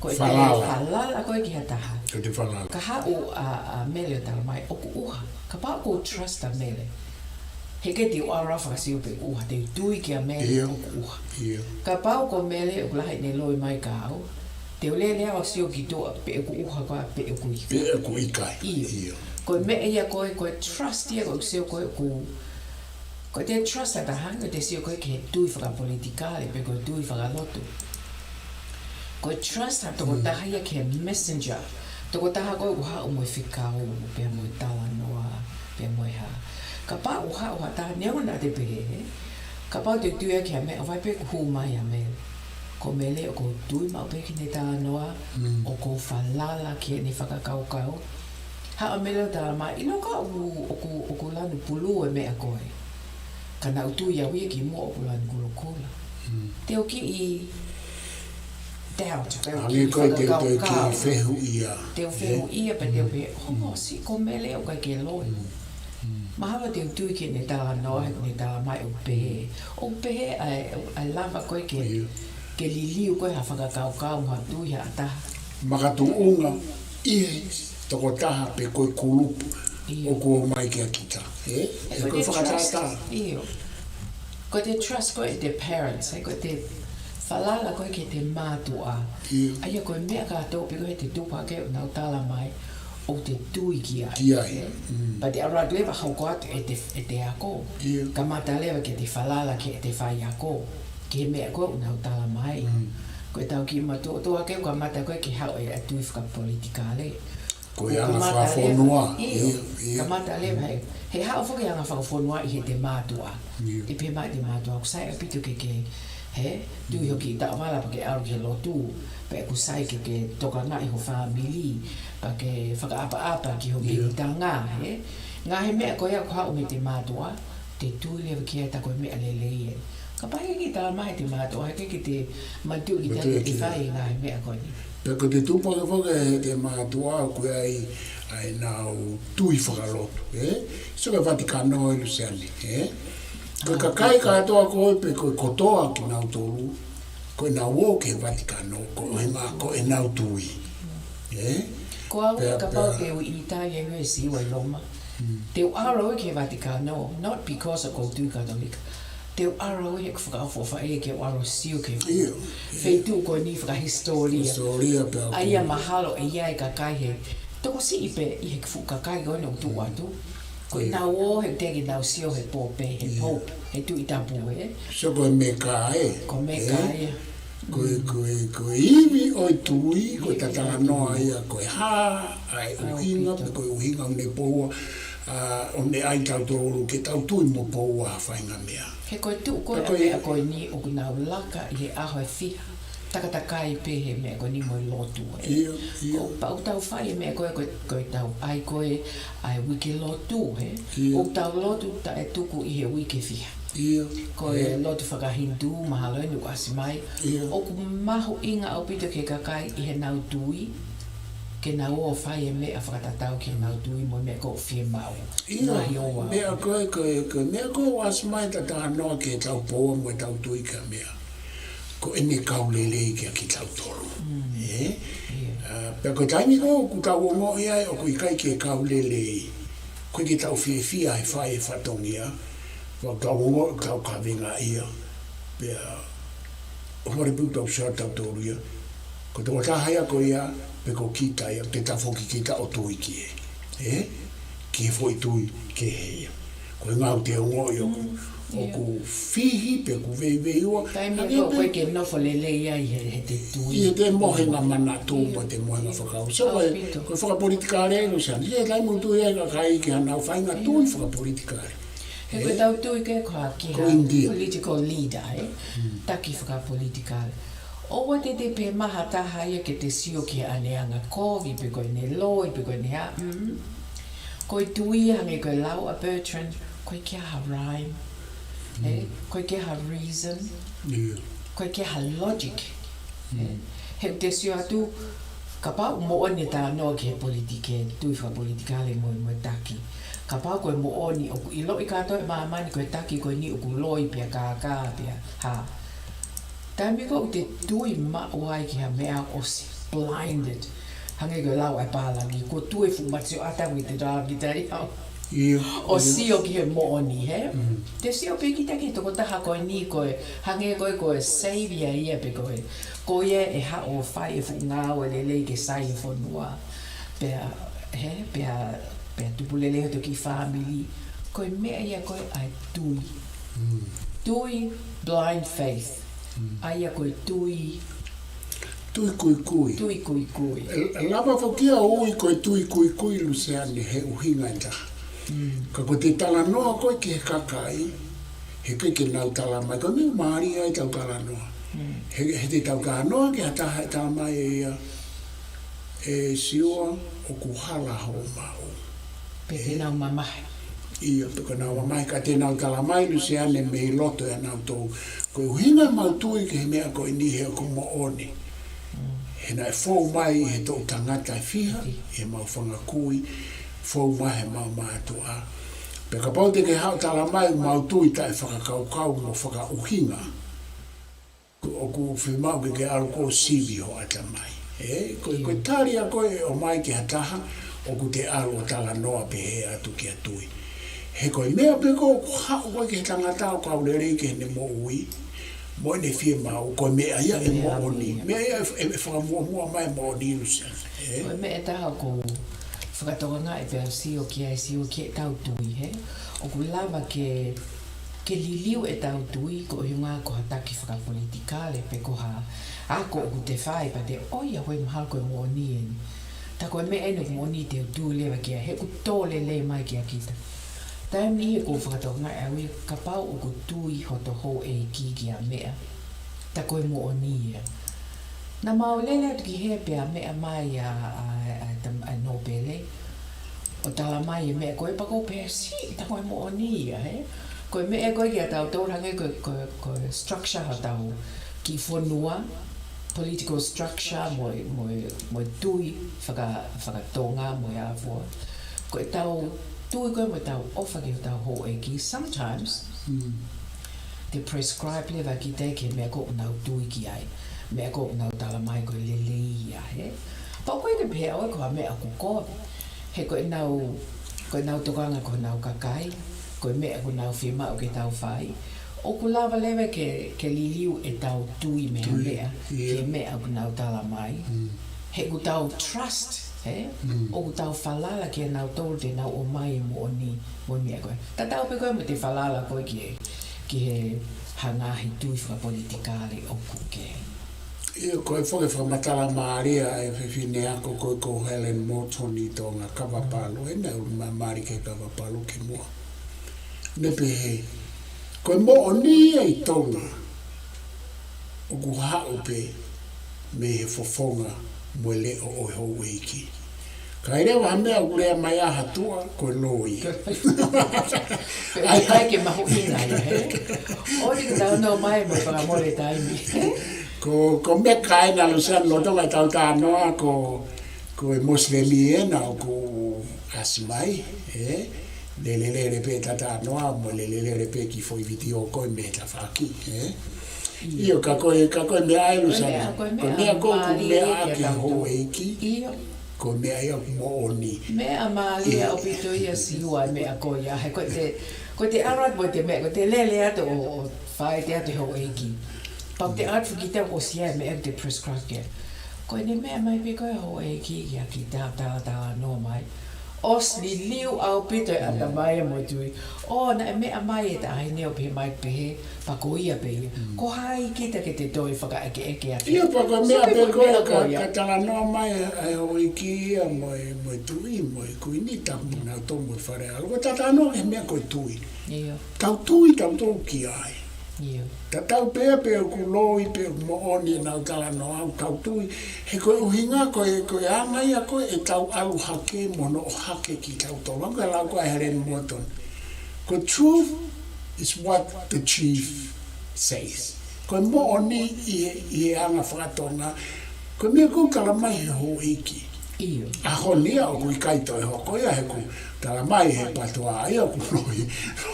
ko e falala. Falala ko ē ki ha taha. Ko ʻete falala. Ka haʻu ʻa, ʻa Mele ʻo tala mai, ʻoku ʻuha. Kapau ʻoku ou trust ʻa Mele. He ʻikai te u ʻalu au ʻo fakasio pe ʻuha, te u tui kia Mele ʻoku ʻuha. Kapau ko Mele ʻoku lahi ʻene loi mai kiate au, Te u lele au ʻo sio ki tuʻa pe ʻoku ʻuha koā pe ʻoku ʻikai. Pe ʻoku ʻikai. ʻIo. ʻIo. Ko e meʻa ia ko e, ko e trust ia ko e sio ko e ʻoku, ko e te trust ʻa taha, ko e te sio ko e ki he tui fakapolitikale pe ko e tui fakalotu. Ko e trust ʻa tokotaha ia ki he messenger. Tokotaha ko e ʻoku haʻu mo e fekau, pea mo e talanoa, pea mo e hā. Kapau ʻoku haʻu ha taha, neongo naʻa te pehē, he? Kapau te u tui au ki ha meʻa, ʻoku ʻikai pē ke hū mai ʻa Mele. Ko Mele ʻoku ou tui maʻu pē ki heʻene talanoa, ʻoku ou falala ki heʻene fakakaukau. Haʻu ʻa Mele ʻo talamai, ʻilo ka ʻoku, ʻoku, ʻoku lanu pulu e meʻa ko e. Ka naʻa ku tui au ia kimuʻa ʻoku lanu kulokula. Te u kiʻi doubt, pe u kiʻi fakakaukau. Te u fehuʻia, pe te u pehē, ho, siʻi ko Mele ʻoku ʻikai ke loi. Mahalo te u tui ki heʻene talanoa, heʻene talamai ʻoku pehē. ʻOku pehē ʻa e, ʻa e lava ko e ke, ke liliu ko e ha fakakaukau mo ha tui ha taha. Makatuʻunga ʻi he tokotaha pe ko e kulupu ʻoku ō mai kia kita. Ē? Ko e fakatātā. ʻIo. Ko e te trust ko e te parents, ē, ko e te falala ko e ki he te mātuʻa. ʻIo. ʻA ia ko e meʻa kātoa pe ko e te tupu hake ʻo nau talamai ʻoku te tui ki ai. Ki ai. But ʻalu atu leva hoko atu e te, e te ako. ʻIo. Kamata leva ke te falala ki he te faiako. Ki he meʻa ko e ʻoku nau talamai. Ko e tau kiʻi matuʻotuʻa ke kamata ko e ke haʻu e tui fakapolitikale. Ko e anga fakafonua. ʻIo, kamata leva he, he haʻu foki anga fakafonua ʻi he te mātuʻa. ʻIo. ʻE pehē mai te mātuʻa ʻoku sai ʻaupito ke ke, he, tui hoʻo kiʻi taʻovala pea ke ʻalu ki he lotu, pe ʻoku sai ke ke tokangaʻi ho fāmili, pea ke fakaʻapaʻapa ki ho mītanga, he. Ngaahi meʻa ko ia ʻoku haʻu mei te mātuʻa, te tui leva ki ai tā ko e meʻa lelei ē. Kapau ʻe ʻikai ke talamai ʻe te mātuʻa, ʻikai ke te manatuʻi kita ke fai ngaahi meʻa ko eni. Pea ko e te tupu hake foki e te mātuʻa ʻoku ʻi ai ʻenau tui fakalotu, ē? Sio ki he Vatikano ē Luseane, ē? Ko e kakai kātoa ko e pe ko e kotoa kinautolu, ko ʻenau ō ki he Vatikano, ko e ʻuhinga ko ʻenau tui. Ē? Ko au kapau te u ʻi Italia ʻi he siʻi ua ʻi Loma. Te u ʻalu au ki he Vatikano, not because ʻoku ou tui Katolika. Te u ʻalu au he ʻoku fakaʻofoʻofa ia ke u ʻalu ʻo sio ki he feituʻu ko eni fakahisitōlia. ʻA ia mahalo ʻe ʻi ai e kakai he tokosiʻi pē ʻi he fuʻu kakai ko eni ʻoku tuʻu atu. Ko ʻenau ō he te ke nau sio he pōpe, he pope, he tuʻi tapu ē. So ko e meka ē. Ko e meka ia. Ko e, ko e, ko e ivi ʻo e tui, ko e talanoa ia, ko e hā ʻa e ʻuhinga, pe ko e ʻuhinga ʻoku ne poua, ʻoku ne ʻai tautolu ke tau tui mo poua ha faʻahinga meʻa. He ko e tuʻu ko e meʻa ko eni ʻoku nau laka ʻi he ʻaho ʻe fiha, takatakai pē he meʻa ko eni mo e lotu ē. ʻIo, ʻio. Pea ʻoku tau fai e meʻa ko e, ko e, ko e tau ʻai ko e ʻa e uike lotu ē. ʻIo. ʻOku tau lotu taʻe tuku ʻi he uike fiha. ʻIo. Ko e lotu fakaHindu, mahalo eni ʻoku ʻasi mai. ʻIo. ʻOku mahuʻinga ʻaupito ki he kakai ʻi heʻenau tui, ke nau ō ʻo fai e meʻa fakatatau ki heʻenau tui mo e meʻa ʻoku fiemaʻu. ʻIo. Ngaahi ʻoua. Meʻa ko e, ko e, ko e meʻa ko e ʻoku ʻasi mai ʻeta talanoa ki heʻetau poua mo ʻetau tui ki ha meʻa. Ko ʻene kau lelei kiate kitautolu. Ē? ʻIo. Pea ko e taimi ko ē ʻoku tau ongoʻi ai ʻoku ʻikai ke kau lelei, ʻoku ʻikai ke tau fiefia he fai e fatongia, ʻoku tau ongoʻi ʻoku tau kavengaʻia. Pea ʻohovale pē ʻoku tau sio ʻa tautolu ia. Ko e tokotaha ia ko ia, pe ko kita ia, te tafoki kita ʻo tui ki ai. Ē? Ki he foʻi tui kehe ia. Ko e ʻuhinga ʻoku te ongoʻi ʻoku, ʻoku fihi pe ʻoku veiveiua. Taimi ko ē ʻoku ʻikai ke nofo lelei ai he, he te tui. ʻI he te mohenga manatu mo te mohenga fakakaukau. So ko e, ko e fakapolitikale ē Luseane. ʻI he taimi ʻoku tui ai e kakai ki haʻanau faʻahinga tui fakapolitikale. He ko ʻetau tui ke ko ha ki ha political leader, ē? Taki fakapolitikale. ʻOua te te pehē mai ha taha ia ke te sio ki heʻene anga kovi, pe ko ʻene loi, pe ko ʻene hā. Ko e tui ia hangē ko e lau ʻa Bertrand, ʻoku ʻikai ke ʻi ai ha rhyme, ē? ʻOku ʻikai ke ʻi ai ha reason, ʻoku ʻikai ke ʻi ai ha logic. He ʻoku te sio atu, kapau ʻoku moʻoni e talanoa ki he politike, tui fakapolitikale mo e, mo e taki. Kapau ko e moʻoni ʻoku ʻiloʻi kātoa ʻe māmani ko e taki ko eni ʻoku loi pea kākā pea hā. Taimi ko ē ʻoku te tui maʻu ai ki ha meʻa ʻosi blinded. Hangē ko e lau ʻa e pālangi, kuo tui e fuʻu mate sioʻata ʻi he talangitaʻeiki. ʻIo, ʻo ʻio. Sio ki he moʻoni, hē? Mm. Te sio pē kita ki he tokotaha ko eni ko e, hangē ko e, ko e savior ia pe ko e, ko ia ʻe haʻu ʻo fai e fuʻu ngāue lelei ke sai e fonua. Pea, hē? Pea, pea tupu lelei hoto kiʻi fāmili. Ko e meʻa ia ko e ʻa e tui. Mm. Tui, blind faith. Mm. ʻA ia ko e tui. Tui kuikui. Tui kuikui. ʻE, ʻe lava foki ia ʻo ui ko e tui kuikui, Luseane, he ʻuhinga ʻe taha. Mm. Ka ko ʻete talanoa ko ē ki he kakai, he ʻikai ke nau talamai, ko e meʻa mālie ia ʻetau talanoa. Mm. He, he te tau talanoa ki ha taha ʻe talamai ʻe ia, ʻe Siua, ʻoku hala hoʻo maʻu. Pe te nau mamahi. ʻIo, pe ko ʻenau mamahi, ka te nau talamai, Luseane, mei loto ʻia nautolu. Ko e ʻuhinga ʻemau tui ki he meʻa ko eni he ʻoku moʻoni. Mm. He naʻe fou mai he toʻu tangata ʻe fiha, ʻi heʻemau fanga kui, fou mai heʻemau mātuʻa. Pea kapau te ke haʻu ʻo talamai ʻemau tui taʻefakakaukau mo fakaʻuhinga, ʻoku fiemaʻu ke ke ʻalu ʻo sivi ho ʻatamai. Ē, ko, ko e tali ia ko ē ʻomai ki ha taha, ʻoku te ʻalu ʻo talanoa pehē atu ki he tui. He ko e meʻa pē ko ē ʻoku haʻu ko ē ki he tangata ʻoku kau lelei ki heʻene moʻui, mo ʻene fiemaʻu, ko e meʻa ia ʻe moʻoni. Meʻa ia ʻe, ʻe, ʻe fakamuʻomuʻa mai moʻoni, Luseane. Ē? Ko e meʻa ʻe taha ʻoku ou fakatokangaʻi pea sio ki ai, sio ki heʻetau tui, hē? ʻOku lava ke, ke liliu ʻetau tui, koeʻuhinga ko ha taki fakapolitikale, pe ko ha ako ʻoku te fai, pea te, ʻoiauē, mahalo ko e moʻoni eni. Tā ko e meʻa eni ʻoku moʻoni, te u tui leva ki ai, he ʻoku tō lelei mai kia kita. Taimi ʻe niʻihi ʻoku ou fakatokangaʻi au ia, kapau ʻoku tui hoto houʻeiki ki ha meʻa, tā ko e moʻoni ia. Naʻa mau lele atu ki hē pea meʻa mai ʻa, ʻa, ʻa, tam-, ʻa Nōpele, ʻo talamai e meʻa ko ē, pea ʻoku ou pehē, sī, tā ko e moʻoni ia, hē? Ko e meʻa ko ē kiate kitautolu hangē ko e, ko e, ko e structure hotau kiʻi fonua, political structure mo e, mo e, mo e tui faka-, fakatonga mo e ʻafua. Ko ʻetau tui ko ē mo ʻetau ʻofa ki hotau houʻeiki, sometimes, mm, te prescribe leva kita ki he meʻa ko ē ʻoku nau tui ki ai, meʻa ko ē ʻoku nau talamai ko e lelei ia, hē? Pea ʻoku ʻikai ke pehē ʻe au ko ha meʻa ʻoku kovi. He ko ʻenau, ko ʻenau tokanga ki honau kakai, ko e meʻa ʻoku nau fiemaʻu ke tau fai. ʻOku lava leva ke, ke liliu ʻetau tui mei he meʻa, ki he meʻa ʻoku nau talamai. Mm. He ʻoku tau trust, hē? Mm. ʻOku tau falala kia nautolu te nau ʻomai e moʻoni, mo e meʻa ko ē. Tatau pē ko ē mo ʻete falala ko ē ki he, ki he ngaahi tui fakapolitikale ʻoku ke. ʻIo, ko e foʻi fakamatala mālie ʻa e fefine ako ko ē ko Helen Morton ʻi Tonga, Kavapalu, ʻene ʻulu mamahi ki he Kavapalu ki muʻa. Ne pehē, ko e moʻoni ia ʻi Tonga, ʻoku haʻu pē mei he fofonga mo e leʻo ʻo e houʻeiki. Ka ʻi ai leva ha meʻa ʻoku lea mai ai ha tuʻa, ko e loi. ʻAi, ʻai ke mahuʻinga ia, hē? ʻOua te ke talanoa mai mo e fakamole taimi. Ko, ko e meʻa ko ena, Luseane, lolotonga ʻetau talanoa, ko, ko e Mosilemi ena ʻoku ʻasi mai, ē? Lelelele pē ʻeta talanoa, mo lelelele pē kiʻi foʻi vitiō ko ē mei he tafaʻaki, ē? ʻIo, ka ko e, ka ko e meʻa ʻa e, Luseane, ko e meʻa, ko e meʻa ko ē ʻoku meʻa ʻaki e houʻeiki, ko e meʻa ia ʻoku moʻoni. Meʻa mālie ʻaupito ia, Siua, e meʻa ko ia. He ko ʻete, ko ʻete ʻalu atu mo ʻete meʻa, ko ʻete lele atu ʻo, ʻo faʻete atu e houʻeiki. Pea ʻoku te ʻalu atu kita ʻo ʻosi ʻa e meʻa ʻoku te prescribe ki ai. Ko ʻene meʻa mai pē ko ē houʻeiki ia ki he ta-, ta-, talanoa mai. ʻOsi liliu ʻaupito e ʻatamai mo e tui. ʻO, naʻe meʻa mai e taʻahine ʻo pehē mai pehē, pea ko ia pē ia. Mm. Ko hai kita ke te toe fakaʻekeʻeke atu? ʻIo, pea ko e meʻa pē ko ē ka, ka talanoa mai ʻa e houʻeiki ia mo e, mo e tuʻi, mo e kuini, tapu nautolu mo e fale ʻalu. Ko ʻeta talanoa ki he meʻa ko e tui. ʻIo. Tau tui tautolu ki ai. ʻIo. Tatau pē pe ʻoku loi pe ʻoku moʻoni ʻenau talanoa, ʻoku tau tui. He ko e ʻuhinga ko e, ko e anga ia ko ē ʻetau ʻalu hake mo hono ʻohake kitautolu. Ko e lau ko ē ʻa Helen Morton, ko e truth is what the chief says. Ko e moʻoni ʻi he, ʻi he anga fakatonga, ko e meʻa ʻoku talamai he houʻeiki. ʻIo. ʻAho ni ia ʻoku ʻikai toe hoko ia he ʻoku talamai he PTOA ia ʻoku loi,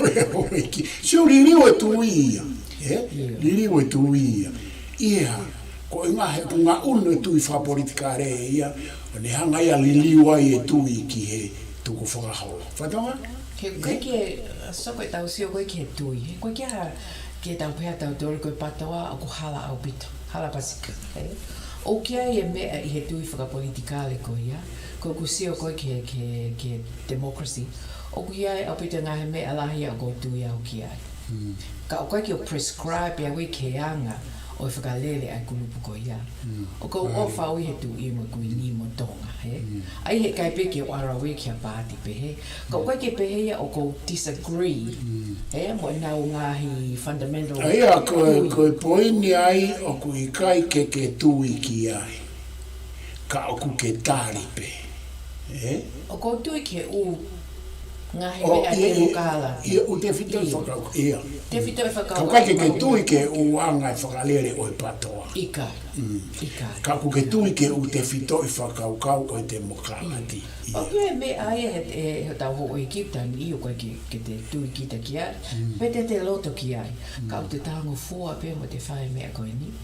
loi e houʻeiki. Sio, liliu e tui ia. Ē? ʻIo. Liliu e tui ia. ʻI he hā, ko e ʻuhinga he ʻoku ngaʻunu e tui fakapolitikale ia, ʻo ne hanga ia ʻo liliu ai e tui ki he tukufakaholo. Fakatonga? He ko e ke, soko e tau sio ko e ke tui. He ko e ke ha, ke tau pehē tau tolu ko e PATOA ʻoku hala ʻaupito. Hala Pasifika. He? ʻOku ʻi ai e meʻa ʻi he tui fakapolitikale ko ia. Ko ʻeku sio ko e ke, ke, ke democracy. ʻOku ʻi ai ʻaupito ngaahi meʻa lahi ʻoku ou tui au ki ai. Ka ʻoku ʻikai ke u prescribe ʻe au ia ki he anga ʻo e fakalele ʻa e kulupu ko ia. ʻOku ou ʻofa au ʻi he Tuʻi mo e Kuini mo Tonga, he? ʻAi he ʻikai pē ke u ʻalu au ia ki ha paati pehē. Ka ʻoku ʻikai ke pehē ia ʻoku ou disagree, he? Mo ʻenau ngaahi fundamental ʻA ia, ko e, tui. Ko e poini ai ʻoku ʻikai ke ke tui ki ai. Ka ʻoku ke tali pē. He? ʻOku ou tui ki he ʻū ngaahi meʻa ʻi he ʻū kala. ʻIa, ʻū tefitoʻi fakau-, ʻia. Tefitoʻi fakau-, ka ʻoku ʻikai ke ke tui ki he ʻū anga e fakalele ʻo e PATOA. ʻIkai. ʻIkai. Ka ʻoku ke tui ki he ʻū tefitoʻi fakakaukau ʻo e temokalati. ʻIa. ʻOku ʻi ai e meʻa ia he, he, he tau hou ʻi he kipu taimi ʻoku ʻikai ke, ke te tui kita ki ai. Pe te te loto ki ai. Ka ʻoku te talangofua pē mo te fai e meʻa ko eni.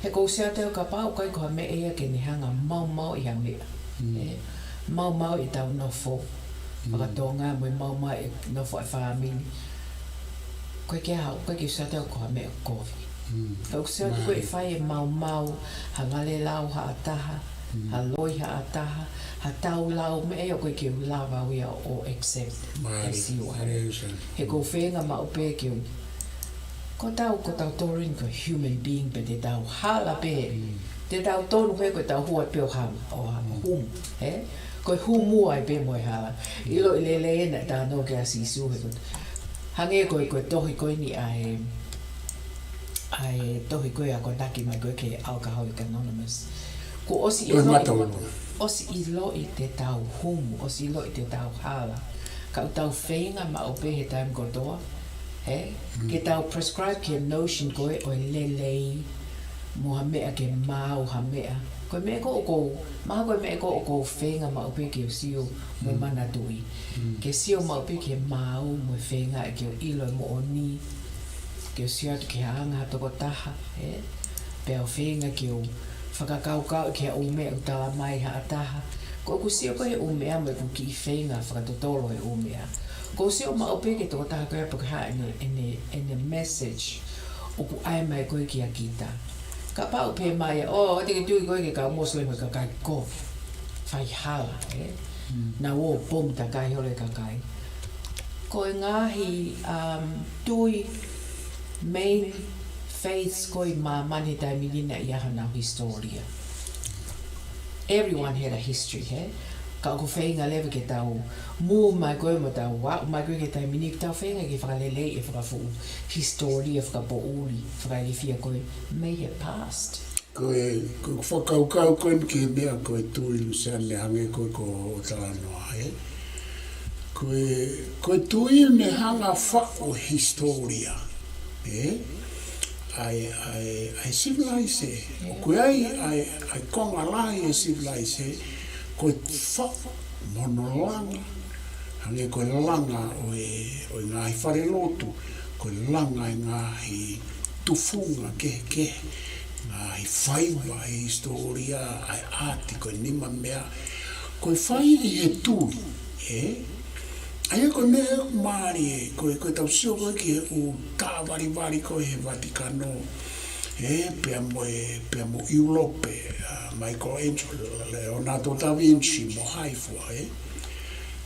He ʻoku ou sio atu au kapau ʻoku ʻikai ko ha meʻa ia ke ne hanga maumauʻi ha meʻa. He? Maumauʻi ʻetau nofo fakatonga mo e maumauʻi e nofo ʻa e fāmili. ʻOku ʻikai ke hau, ʻoku ʻikai ke u sio atu au ko ha meʻa kovi. Ka ʻoku ou sio atu ko e fai e maumau, ha vale lau ha taha, ha loi ha taha, ha tau lau meʻa ia ʻoku ʻikai ke u lava au ia ʻo accept as you are. He ʻoku ou feinga maʻu pē ke u Ko tau, ko tau tolu eni ko e human being pē te tau hala pē. Te tau tolu he ko tau hua pē ʻo hama, ʻo hama, humu, he? Ko e humu ai pē mo e hala. ʻIloʻi lelei ena tā no ke a Sīsū he ko. Hangē ko e, ko e tohi ko eni ʻa e, ʻa e tohi ko e akonaki mai ko e ke Alcoholics Anonymous. Ko ʻosi ʻiloʻi, ʻosi ʻiloʻi te tau humu, ʻosi ʻiloʻi te tau hala. Ka ʻoku tau feinga maʻu pē he taimi kotoa, he? Ke tau prescribe ki he notion ko e ʻo e lelei, mo ha meʻa ke maau ha meʻa. Ko e meʻa ko ʻoku ou, mahalo ko e meʻa ko ʻoku ou feinga maʻu pē ke u sio mo manatuʻi. Ke sio maʻu pē ke maau mo e feinga ke u ʻilo e moʻoni. Ke u sio atu ki he anga ha tokotaha, he? Pea u feinga ke u fakakaukau ki he ʻū meʻa ʻoku tala mai ha taha. Ko ʻeku sio ko e ʻū meʻa mo ʻeku kiʻi feinga fakatotolo he ʻū meʻa. ʻOku ou sio maʻu pē ki he tokotaha ko ia pe ko e hā ʻene, ʻene, ʻene message ʻoku ʻai mai ko e kia kita. Kapau pē mai, ʻo, ʻoua te ke tui ko e ke kau Muslim he kakai kovi. Fai hala, he? Naʻa ō pom takai holo e kakai. Ko e ngaahi, um, tui main faiths ko e māmani he taimi ni naʻe ʻi ai hanau hisitōlia. Everyone had a history, he? Ka ʻoku feinga leva ke tau move mai ko e mo tau aʻu mai ko e ki he taimi ni, tau feinga ke fakaleleiʻi e fakafuʻu hisitōlia fakapoʻuli, fakailifia ko e mei he past. Ko e, ko e fakakaukau ko eni ki he meʻa ko e tui Luseane hangē ko e ko e talanoa, he? Ko e, ko e tui ne hanga faʻo hisitōlia, he? ʻA e, ʻa e, ʻa e civilization, ʻoku ʻi ai, ʻa e, ʻa e konga lahi e civilization, ko e faʻo mo hono langa, hangē ko e langa ʻo e, ʻo e ngaahi falelotu, ko e langa e ngaahi tufunga kehekehe, ngaahi faiva he hisitōlia, ʻa e ʻaati ko e nima meʻa, ko e fai ʻi he tui, he? ʻA ia ko e meʻa ʻoku mālie, ko e, ko e tau sio ko e ki he ʻū taʻavalivali ko e he Vatikano, he? Pea mo e, pea mo ʻIulope, ʻa Michelangelo, Leonardo da Vinci, mo hai fua, he?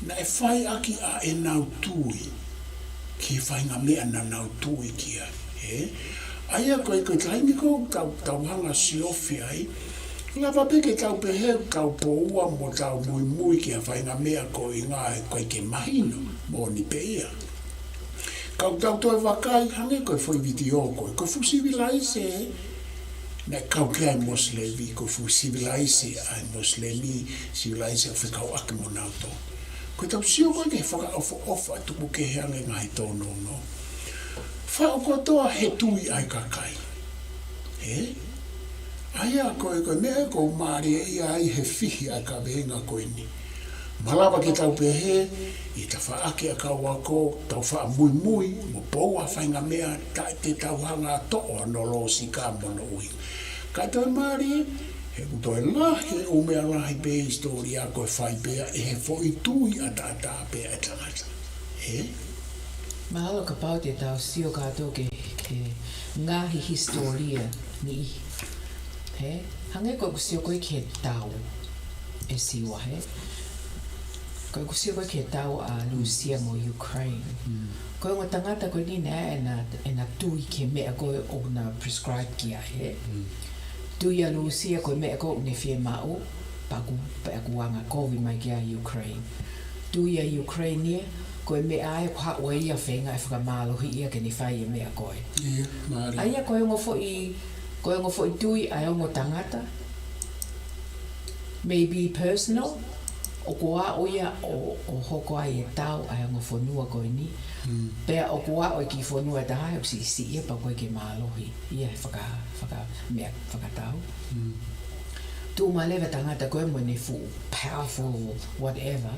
Naʻe fai ʻaki ʻa ʻenau tui, ki he faʻahinga meʻa naʻa nau tui ki ai, he? ʻA ia ko e, ko e taimi ko ē tau, tau hanga siofi ai, lava pē ke tau pehē, tau poua mo tau muimui ki ha faʻahinga meʻa ko e ʻuhinga ʻoku ʻikai ke mahino, moʻoni pē ia. Ka ʻoku tau toe vakai, hangē ko e foʻi vitiō ko e, ko e fuʻu sivilaise, naʻe kau ki ai e Mosilemi, ko e fuʻu sivilaise ʻa e Mosilemi, sivilaise ʻoku fekauʻaki mo nautolu. Ko e tau sio ko e ki he fakaʻofoʻofa tupu kehe ange ngaahi tōnounou. Faʻo kotoa he tui ʻa e kakai. He? ʻA ia ko e, ko e meʻa ʻoku mālie ia ai he fihi ʻa e kaveinga ko eni. Malava ke tau pehē, ʻi he tafaʻaki ʻa e kau ako, tau faʻa muimui, mo poua ha faʻahinga meʻa, taʻe te tau hanga ʻo toʻo hono lōsika mo hono ʻuhinga. Ka ʻi he toe mālie, He ʻoku toe lahi e ʻū meʻa lahi pē ʻi he hisitōlia ko e fai pē ia ʻe he foʻi tui ʻataʻatā pē ʻa e tangata. Ē? Mahalo kapau te tau sio kātoa ki he, ki he ngaahi hisitōlia niʻihi. Ē? Hangē ko ʻeku sio ko ē ki he tau ʻe Siua, ē? Ko ʻeku sio ko ē ki he tau ʻa Lūsia mo Ukraine. Ko e ongo tangata ko eni naʻe ʻi ai ʻena, ʻena tui ki he meʻa ko ē ʻoku na prescribe ki ai, ē? Tui ʻa Lūsia ko e meʻa ko ē ʻoku ne fiemaʻu, pea ʻoku, pea ʻoku angakovi mai ki ai ʻa Ukraine. Tui ʻa Ukraine ia, ko e meʻa ia ʻoku haʻu ai ia ʻo feinga ʻe fakamālohiʻi ia ke ne fai e meʻa ko ē. ʻIa, mālie. ʻA ia ko e ongo foʻi, ko e ongo foʻi tui ʻa e ongo tangata, maybe personal, ʻoku aʻu ia ʻo, ʻo hoko ai e tau ʻa e ongo fonua ko eni. Pea ʻoku aʻu e kiʻi fonua ʻe taha ʻoku siʻisiʻi ia pea ʻoku ʻikai ke mālohi ia he faka-, faka-, meʻa fakatau. Tuʻu mai leva e tangata ko ē mo ʻene fuʻu powerful whatever,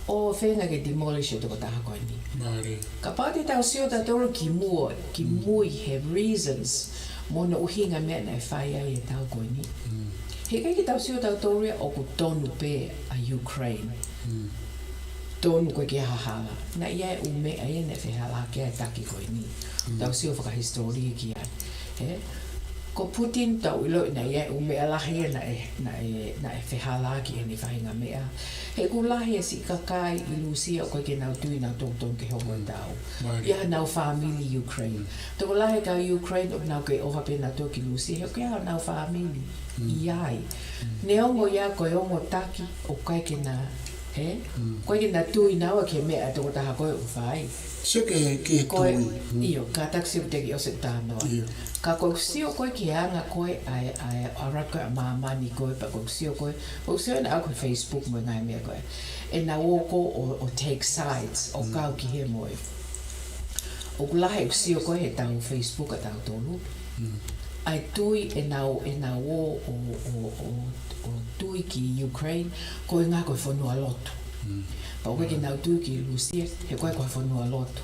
ʻo feinga ke demolish e tokotaha ko eni. Mālie. Kapau te tau sio tautolu ki muʻa, ki mui he reasons mo hono ʻuhinga e meʻa naʻe fai ai e tau ko eni. He ʻikai ke tau sio tautolu ia ʻoku tonu pē ʻa Ukraine. Tonu ko ē ke ʻi ai ha hala. Naʻe ʻi ai e ʻū meʻa ia naʻe fehālaaki ai e taki ko eni. Tau sio fakahisitōlia ki ai. Ē? Ko Putin tau ʻiloʻi naʻe ʻi ai e ʻū meʻa lahi ia naʻe, naʻe, naʻe fehālaaki ʻene faʻahinga meʻa. He ʻoku lahi e siʻi kakai ʻi Lūsia ʻoku ʻikai ke nau tui nautolu tonu ke hoko e tau. Mālie. ʻI ai hanau fāmili ʻi Ukraine. Tokolahi e kau Ukraine ʻoku nau kei ʻofa pē nautolu ki Lūsia, he ʻoku ʻi ai hanau fāmili ʻi ai. Neongo ia ko e ongo taki ʻoku ʻikai ke na, ē? ʻOku ʻikai ke na tui naua ki he meʻa ʻa e tokotaha ko ē ʻoku fai. Sio ki he, ki he Ko e, tui. ʻio, kātaki sio ki he ʻosi ʻeku talanoa. ʻIo. Ka ko ʻeku sio ko ē ki he anga ko ē ʻa e, ʻa e ʻalu ko ē ʻa māmani ko ē, pea ko ʻeku sio ko ē, ko ʻeku sio naʻa ko e Facebook mo e ngaahi meʻa ko ē. ʻEnau ō ko ē ʻo, ʻo take sides, ʻo kau ki he mo e. ʻOku lahi ʻeku sio ko ē he tau Facebook ʻa tautolu. ʻA e tui ʻenau, ʻenau ō ʻo, ʻo, ʻo, ʻo tui ki Ukraine, ko e ʻuhinga ko e fonua lotu. Pea ʻoku ʻikai ke nau tui ki Lūsia, he ko e, ko e fonua lotu.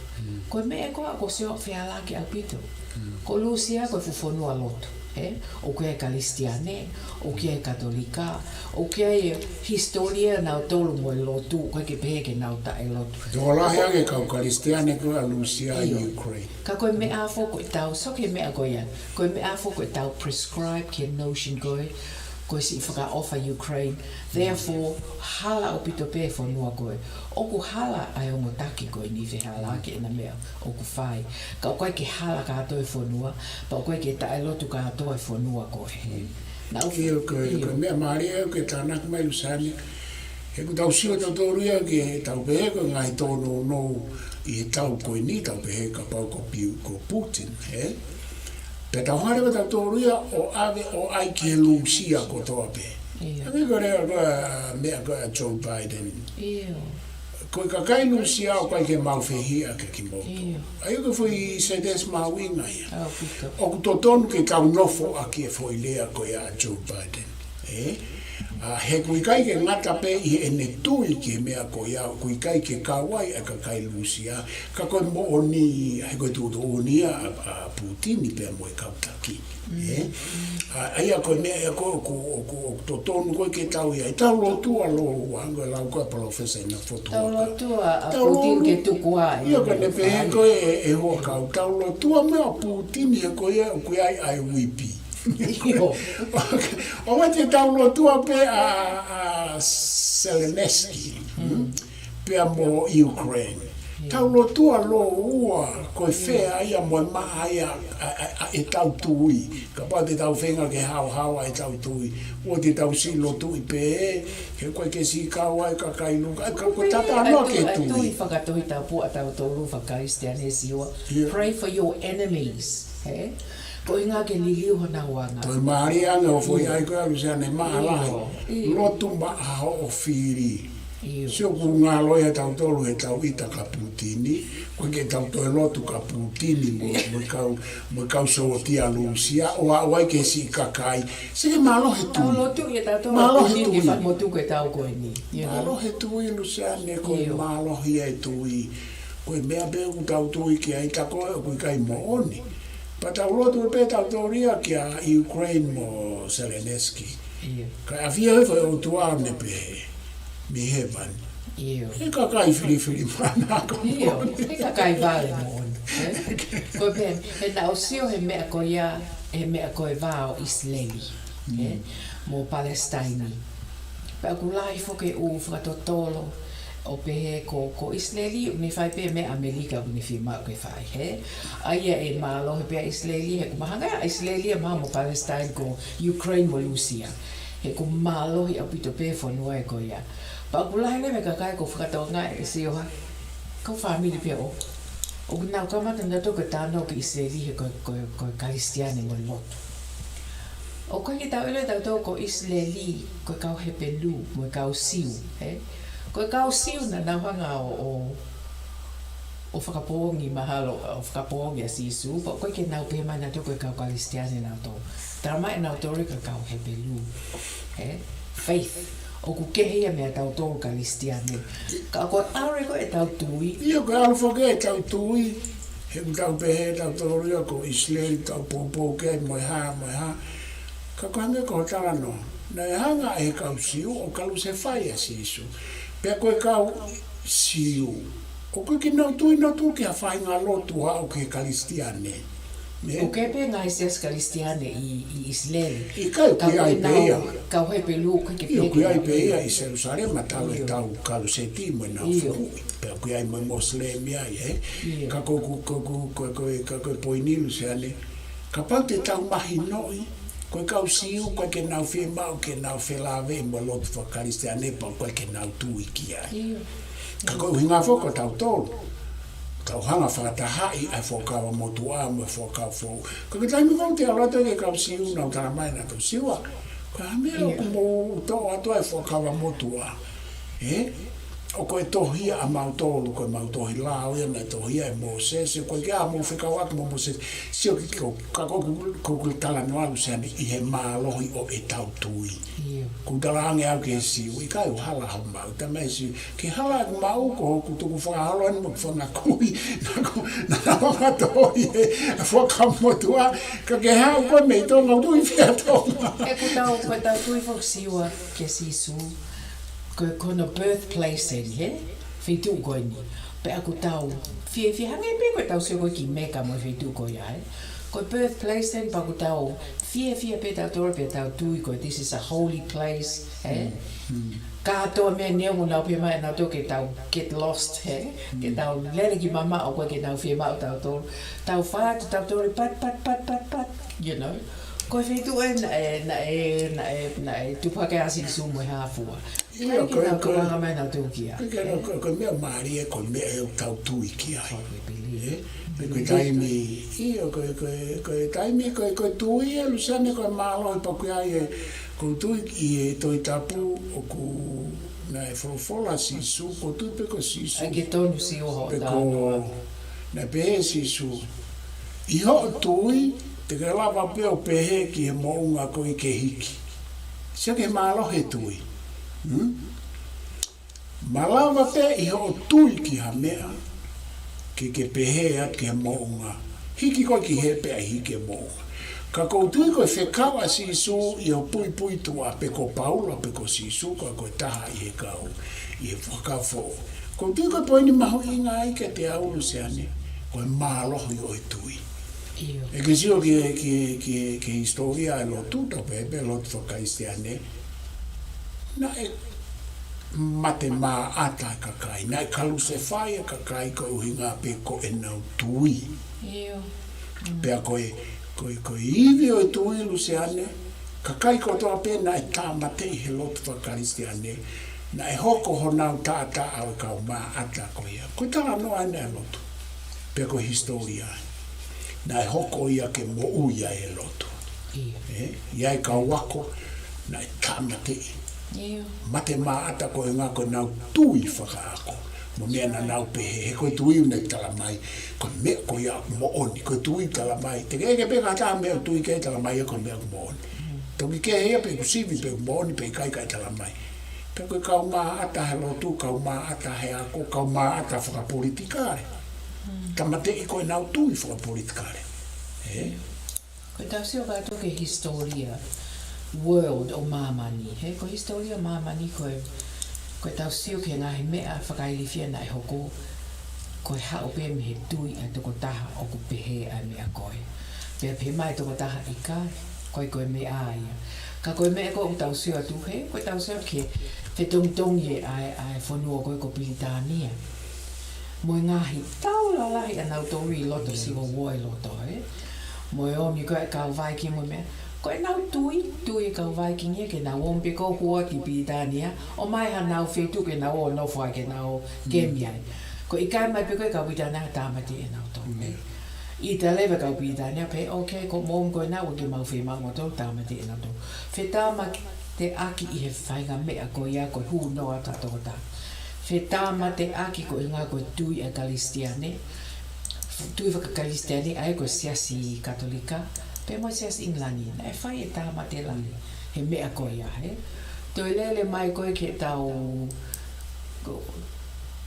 Ko e meʻa ko ē ʻoku ou sio fehālaaki ʻaupito. Ko Lūsia ko e fuʻu fonua lotu, ē? ʻOku ʻi ai e Kalisitiane, ʻoku ʻi ai e Katolika, ʻoku ʻi ai e hisitōlia ʻanautolu mo e lotu, ʻoku ʻikai ke pehē ke nau taʻelotu. Tokolahi ange e kau Kalisitiane ko ē ʻa Lūsia ʻi Ukraine. Ka ko e meʻa foki ko ʻetau, sio ki he meʻa ko ia, ko e meʻa foki ko ʻetau prescribe ki he notion ko ē, ko e siʻi fakaʻofa Ukraine. Therefore, hala ʻaupito pē e fonua ko ē. ʻOku hala ʻa e ongo taki ko eni fehālaaki ʻena meʻa ʻoku fai. Ka ʻoku ʻikai ke hala kātoa e fonua, pea ʻoku ʻikai ke taʻelotu kātoa e fonua ko ē. Naʻa ku, ʻio, ko e, ʻio, ko e meʻa mālie ʻoku ke tānaki mai, Luseane. He ʻoku tau sio tautolu ia ki heʻetau pehē ko e ngaahi tōnounou ʻi he tau ko eni, tau pehē kapau ko Piu-, ko Putin, ē? Pea tau hanga leva tautolu ia ʻo ʻave ʻo ʻai ki he Lūsia kotoa pē. ʻIo. Hangē ko e lea ko ē ʻa e meʻa ko ē ʻa Joe Biden. ʻIo. Ko e kakai Lūsia ʻoku ʻikai ke mau fehiʻa kia kimoutolu. ʻIo. ʻA ia ko e foʻi sentence mahuʻinga ia. ʻAupito. ʻOku totonu ke tau nofo ʻaki e foʻi lea ko ia ʻa Joe Biden. Ē? ʻA, he ʻoku ʻikai ke ngata pē ʻi heʻene tui ki he meʻa ko ia, ʻoku ʻikai ke kau ai ʻa e kakai Lūsia, ka ko e moʻoni, he ko e tuʻutuʻuni ia ʻa, ʻa Putini pea mo e kau taki. Ē? ʻA, ʻa ia ko e meʻa ia ko ē ʻoku, ʻoku, ʻoku totonu ko ē ke tau ʻi ai. Tau lotua lōua, ko e lau ko ē ʻa e palōfesa ʻi he fotu. Tau lotua ʻa Putini ke tuku ai. ʻIo, ka ne pehē ko ē ʻe, ʻe Huʻakau, tau lotua mai ʻa Putini he ko ia ʻoku ʻi ai ʻa e uipi. ʻIo. ʻOua te tau lotua pē ʻa, ʻa Zelensky, pea mo Ukraine. Tau lotua lōua, ko e fē ia mo e maʻa ia ʻa, ʻa, ʻa, ʻetau tui. Kapau te tau feinga ke haohaoa ʻetau tui, ʻoua te tau siʻi lotuʻi pē, he ʻoku ʻikai ke siʻi kau ai e kakai Lūsia, ka ko e tata noa ki he tui. Tui fakatohitapu ʻatautolu faka-Kalisitiane, Siua. ʻIo. Pray for your enemies. Ē? Ko e ʻuhinga ke liliu honau anga. Toe mālie ange hoʻo foʻi ʻai ko ē, Luseane, maʻalahi. ʻIo. Lotu maʻa hoʻo fili. ʻIo. Sio, ʻoku ngalo ia ʻatautolu heʻetau ʻita kia Putini, ʻoku ʻikai ke tau toe lotu kia Putini mo, mo e kau, mo e kau sōtia Lūsia, ʻo aʻu ai ki he siʻi kakai. Sio ki he mālohi e tui. Tau lotu ia ʻatautolu kia Putini ke fakamotuku e tau ko eni. ʻIo. Mālohi e tui, Luseane, ko e mālohi ia e tui. Ko e meʻa pē ʻoku tau tui ki ai, tā ko ē ʻoku ʻikai moʻoni. Pea tau lotu pē tautolu ia kia Ukraine mo Zelensky. ʻIo. Kae ʻafioʻi foki ʻe he ʻOtua ʻoku ne pehē, mei heaven. ʻIo. He kakai filifilimānako. ʻIo, he kakai vale moʻoni, ē? Ko e pehē, he naʻa ku sio he meʻa ko ia, he meʻa ko e vā ʻo ʻIsileli, ē? Mm. Mo Palesitaine. Pea ʻoku lahi foki e ʻū fakatotolo ʻo pehē ko, ko ʻIsileli, ʻoku ne fai pē meʻa ʻa ʻAmelika ʻoku ne fiemaʻu ke fai, hē? ʻA ia ʻe mālohi pē ʻa ʻIsileli, he ʻoku mahanga ʻa ʻIsileli ʻa maha mo Palesitaine ko Ukraine mo Lūsia. He ʻoku mālohi ʻaupito pē fonua ē ko ia. Pea ʻoku lahi leva e kakai ʻoku fakatokangaʻi ʻe Sioha, ko e fāmili pē ʻo, ʻoku nau kamata nautolu ke talanoa ki ʻIsileli he ko, ko, ko e Kalisitiane mo e lotu. ʻOku ʻikai ke tau ʻilo ʻe tautolu ko ʻIsileli, ko e kau Hepelū, mo e kau Siu, ē? Ko e kau Siu naʻa nau hanga ʻo, ʻo, ʻo fakapoongi mahalo, ʻo fakapoongi ʻa Sīsū, pea ʻoku ʻikai ke nau pehē mai nautolu ko e kau Kalisitiane nautolu. Talamai ʻe nautolu ko e kau Hepelū, ē? Faith. ʻOku kehe ia meiate tautolu Kalisitiane. Ka ko e ʻalu ko ē ʻetau tui. ʻIo, ko e ʻalu foki ʻetau tui. He ʻoku tau pehē tautolu ia ko ʻIsileli, tau poupou ki ai mo e hā, mo e hā. Ka ko e hangē ko hoʻo talanoa. Naʻe hanga ʻe he kau Siu ʻo kalusefai ʻa Sīsū. Pea ko e kau Siu, ʻoku ʻikai ke nau tui nautolu ki ha faʻahinga lotu ʻoku ʻikai Kalisitiane. Nē? ʻOku ʻi ai pē ngaahi siasi Kalisitiane ʻi, ʻi ʻIsileli. ʻIkai, ʻoku ʻi ai pē ia. Ka ko e nau kau Hepelū, ʻoku ʻikai ke pehē. ʻIo, ʻoku ʻi ai pē ia ʻi Selusalema, talu ʻetau kaluseti mo ʻenau foʻui. Pea ʻoku ʻi ai mo e Mosilemi ai, ē? ʻIo. Ka ko, ko, ko, ko, ko, ko, ka ko e poini Luseane. Kapau te tau mahinoʻi, ko e kau Siu, ʻoku ʻikai ke nau fiemaʻu ke nau felāveʻi mo e lotu faka-Kalisitiane pea ʻoku ʻikai ke nau tui ki ai. ʻIo. Ka ko e ʻuhinga foki ko tautolu. Tau hanga fakatahaʻi ʻa e Fuakava Motuʻa mo e Fuakava Foʻou. Ka ko e taimi ko ē te ʻalu atu ki he kau Siu naʻa nau talamai naʻa nau Siua. Ko e hā e meʻa ʻoku mou toʻo atu ai e Fuakava Motuʻa. Ē? ʻOku ʻi he tohi ia ʻa mautolu, ko e mau tohi lao ia naʻe tohi ia ʻe Mōsese, ʻoku ʻikai ke ʻi ai haʻamou fekauʻaki mo Mōsese. Sio ki he, ka ko ʻeku, ko ʻeku talanoa Luseane ʻi he mālohi ʻo ʻetau tui. ʻIo. ʻOku talaange au ki he Siu, ʻikai, ʻoku hala hoʻo maʻu, talamai ʻe he Siu, ʻikai hala ʻeku maʻu, ko hoku tukufakaholo eni mo ʻeku fanga kui, naʻa ku, naʻa nau hanga ʻo tohi e Fuakava Motuʻa, ka ke haʻu koe mei Tonga, ʻoku tui fē ʻa Tonga. ʻOku tau, ko ʻetau tui foki Siua kia Sīsū, ko, ko hono birthplace eni, hē? Feituʻu ko eni. Pea ʻoku tau fiefia hangē pē ko ʻetau sio ko ē ki Meka mo e feituʻu ko ia, ē? Ko e birthplace eni pea ʻoku tau fiefia pē tautolu pea tau tui ko e this is a holy place, ē? Mm, mm. Kātoa e meʻa neongo naʻa nau pehē mai ʻe nautolu ke tau get lost, hē? Ke tau lele ki mamaʻo ʻoku ʻikai ke nau fiemaʻu tautolu. Tau fā atu tautolu pat, pat, pat, pat, pat, you know. Ko e feituʻu ē naʻe, naʻe, naʻe, naʻe tupu hake ai ʻa Sīsū mo e hā fua. ʻIo, ʻikai ke ko e, nau ko e, tokanga mai nautolu ki ai. ʻIkai ke nau, ko e, ko e meʻa mālie ko e meʻa ʻoku tau tui ki ai. What we believe. Ē? Pe ko e taimi, ʻio, ko e, ko e, ko e taimi, ko e, ko e tui ē Luseane ko e mālohi pea ʻoku ʻi ai ē, ʻoku ou tui ʻi he Tohi Tapu ʻoku naʻe folofola Sīsū, ʻoku ou tui pē ko Sīsū. ʻIkai ke tonu Siua hoʻo talanoa. Naʻe pehē ʻe Sīsū, ʻi hoʻo tui, te ke lava pē ʻo pehē ki he moʻunga ko ē ke hiki. Sio ki he mālohi e tui. Hmm? Malava pē ʻi hoʻo tui ki ha meʻa, ke ke pehē atu ki he moʻunga. Hiki koe ki hē pea hiki e moʻunga. Ka ʻoku ou tui ko e fekau ʻa Sīsū ʻi he puipuituʻa pe ko Paula pe ko Sīsū, ka ko e taha ʻi he kau, ʻi he Fuakava Foʻou. ʻOku ou tui ko e poini mahuʻinga ia kiate au Luseane, ko e mālohi ʻo e tui. ʻIo. ʻE ke sio ki, ki, ki, ki he hisitōlia e lotu, tau pehē pē lotu faka-Kalisitiane. Naʻe mate māʻata e kakai, naʻe kalusefai e kakai ko e ʻuhinga pē ko ʻenau tui. ʻIo. Mm. Pea ko e, ko e, ko e ivi ʻo e tui Luseane, kakai kotoa pē naʻe tāmateʻi he lotu faka-Kalisitiane, naʻe hoko honau taʻataʻa ʻo e kau māʻata ko ia. Ko e talanoa ena e lotu. Pea ko e hisitōlia. Naʻe hoko ia ke moʻui ai e lotu. ʻIo. Ē? ʻI ai e kau ako, naʻe tāmateʻi. ʻIo. Mate māʻata ko e ʻuhinga ko ʻenau tui fakaako. Mo e meʻa naʻa nau pehē, he ko e tui naʻe talamai, ko e meʻa ko ia moʻoni, ko e tui talamai. Te ke ʻeke pē ki ha taha meʻa ʻoku tui ki ai talamai ia ko e meʻa moʻoni. Mm. Toki kehe ia pe ʻoku sivi pe ʻoku moʻoni pe ʻikai, ʻikai talamai. Pea ko e kau māʻata he lotu, kau māʻata he ako, kau māʻata fakapolitikale. Mm. Tāmateʻi ko ʻenau tui fakapolitikale. He? Ko ʻetau sio kātoa ki he hisitōlia world ʻo māmani. He, ko e hisitōlia māmani ko e, ko ʻetau sio ki he ngaahi meʻa fakailifia naʻe hoko, ko e haʻu pē mei he tui ʻa e tokotaha ʻoku pehē ʻa e meʻa ko ē. Pea pehē mai e tokotaha ʻikai, ko e, ko e meʻa ia. Ka ko e meʻa ko ē ʻoku tau sio atu he, ko ʻetau sio ki he fetongitongi ʻa e, ʻa e fonua ko ē ko Pilitānia. Mo e ngaahi tau lalahi ʻanautolu ʻi loto, Civil War ʻi loto, he? Mo e omi ko ē ʻa e kau Viking mo e meʻa. Ko ʻenau tui, tui e kau Viking ia ke nau omi pē ko ē ʻo huaʻi Pilitānia, ʻomai hanau feituʻu ke nau ō ʻo nofo ai ke nau kemi ai. Ko e ʻikai mai pē ko ē kau Pilitānia, tāmateʻi ʻenautolu, he? ʻIta leva e kau Pilitānia pehē, okay, ko hoʻomou omi ko ena ʻoku ʻikai ke mau fiemaʻu ʻenautolu, tāmateʻi ʻenautolu. Fetāmateʻaki ʻi he faʻahinga meʻa ko ia ko e hū noa ʻa e tokotaha. Fetāmateʻaki koeʻuhinga ko e tui ʻa e Kalisitiane. Tui faka-Kalisitiane ʻa ia ko e Siasi Katolika, pea mo e Siasi ʻIngilani. Naʻe fai e tāmate lahi he meʻa ko ia, he? Toe lele mai ko ē ki he tau,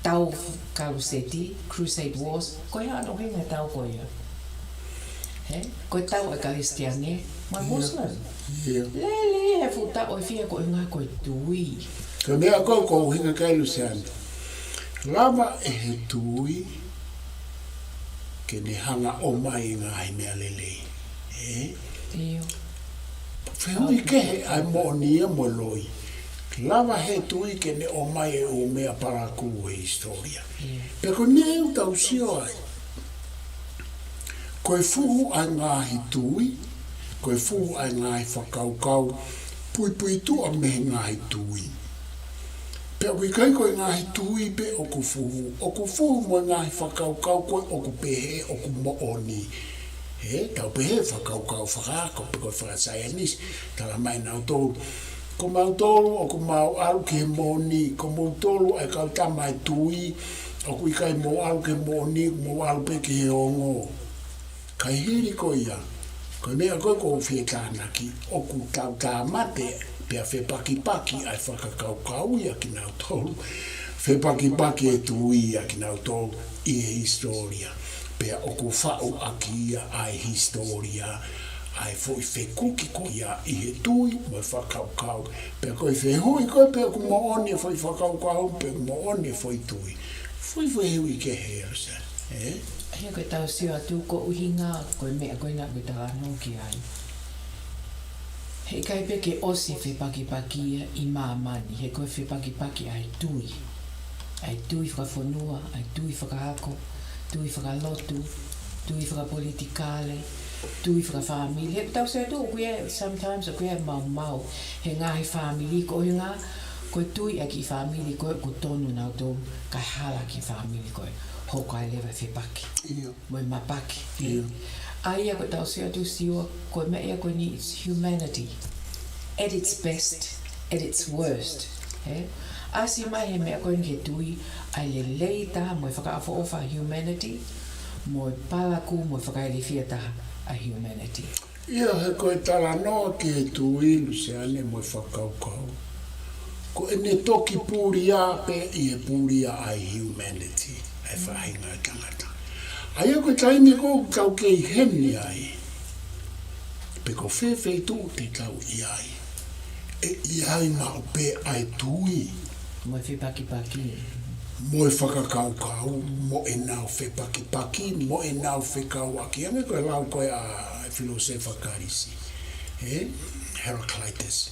tau kaluseti, Crusade Wars, ko e hā hono ʻuhinga e tau ko ia? He? Ko e tau ʻa e Kalisitiane mo e Muslim. Lele he fuʻu tau ʻo e fia koeʻuhinga ko e tui. Ko e meʻa ko ē ʻoku ou ʻuhinga ki ai Luseane. Lava ʻe he tui ke ne hanga ʻo ʻomai e ngaahi meʻa lelei. He? ʻIo. Fehuʻi kehe ʻa e moʻoni ia mo e loi. Lava he tui ke ne ʻomai e ʻū meʻa palakū he hisitōlia. Pea ko e meʻa ʻoku tau sio ai, ko e fuhu ʻa e ngaahi tui, ko e fuhu ʻa e ngaahi fakakaukau, puipuituʻa mei he ngaahi tui. Pea ʻoku ʻikai ko e ngaahi tui pē ʻoku fuhu, ʻoku fuhu mo e ngaahi fakakaukau ko ē ʻoku pehē ʻoku moʻoni. He, tau pehē fakakaukau fakaako pe ko e fakasaienisi, talamai ʻe nautolu, ko mautolu ʻoku mau ʻalu ki he moʻoni, ko moutolu ʻa e kau tama ʻo e tui, ʻoku ʻikai mou ʻalu ki he moʻoni, mou ʻalu pē ki he ongo. Ka ʻi he hili ko ia, ko e meʻa ko ē ʻoku ou fie tānaki, ʻoku tau tāmate pea fepakipaki ʻa e fakakaukau ia kinautolu, fepakipaki e tui ia kinautolu ʻi he hisitōlia. Pea ʻoku faʻu ʻaki ia ʻa e hisitōlia, ʻa e foʻi fekuki ko ia ʻi he tui mo e fakakaukau. Pea ko e fehuʻi ko ē pe ʻoku moʻoni e foʻi fakakaukau, pe ʻoku moʻoni e foʻi tui. Foʻi fehuʻi kehe ia, Luseane. He? He ko ʻetau sio atu ko e ʻuhinga, ko e meʻa ko ena ʻoku ke talanoa ki ai. He ʻikai pē ke ʻosi e fepakipaki ia ʻi māmani, he ko e fepakipaki ʻa e tui. ʻA e tui fakafonua, ʻa e tui fakaako, tui fakalotu, tui fakapolitikale, tui fakafāmili. He ʻoku tau sio atu ʻoku ʻi ai, sometimes ʻoku ʻi ai e maumau he ngaahi fāmili koeʻuhinga ko e tui ʻa e kiʻi fāmili ko ē ʻoku tonu nautolu kae hala e kiʻi fāmili ko ē, hoko ai leva e fepaki. ʻIo. Mo e mapaki. ʻIo. ʻA ia ko ʻetau sio atu Siua, ko e meʻa ia ko eni, it's humanity at its best, at its worst. He? ʻAsi mai he meʻa ko eni ki he tui, ʻa e lelei taha mo e fakaʻofoʻofa ʻa humanity, mo e palakū mo e fakailifia taha ʻa humanity. ʻIo, he ko e talanoa ki he tui, Luseane, mo e fakakaukau, ko ʻene toki pulia pē ʻi he pulia ʻa e humanity, ʻa e faʻahinga ʻo e tangata. ʻA ia ko e taimi ko ē ʻoku tau kei heni ai, pe ko fē feituʻu te tau ʻi ai, ʻe ʻi ai maʻu pē ʻa e tui. Mo e fepakipaki. Mo e fakakaukau, mo ʻenau fepakipaki, mo ʻenau fekauʻaki. Hangē ko e lau ko ē ʻa e filōsefa Kalisi, ē? Heraclitus.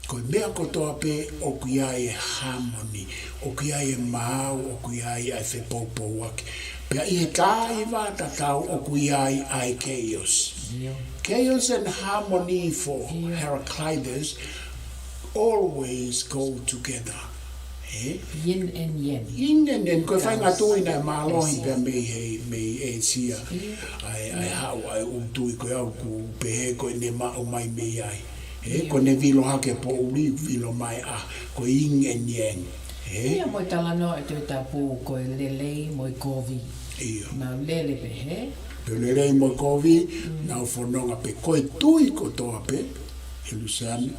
Ko e meʻa kotoa pē ʻoku ʻi ai e harmony, ʻoku ʻi ai e maau, ʻoku ʻi ai ʻa e fepoupouaki. Pea ʻi he taimi tatau ʻoku ʻi ai ʻa e chaos. ʻIo. Chaos and harmony for Heraclitus always go together. Ē? Yin and yang. Yin and yang, ko e faʻahinga tui naʻe mālohi pē mei he, mei ʻĒsia. ʻA e, ʻa e haʻu ʻa e ʻū tui ko ē ʻoku pehē ko ʻene maʻu mai mei ai. Ē, ko ʻene vilo hake poʻuli, vilo mai ʻa, ko e yin and yang. Ē? ʻIo, mo e talanoa ʻa e Tohi Tapu ko e lelei mo e kovi. ʻIo. Nau lele pē, hē? Ko e lelei mo e kovi, nau fononga pē. Ko e tui kotoa pē, ʻe Luseane,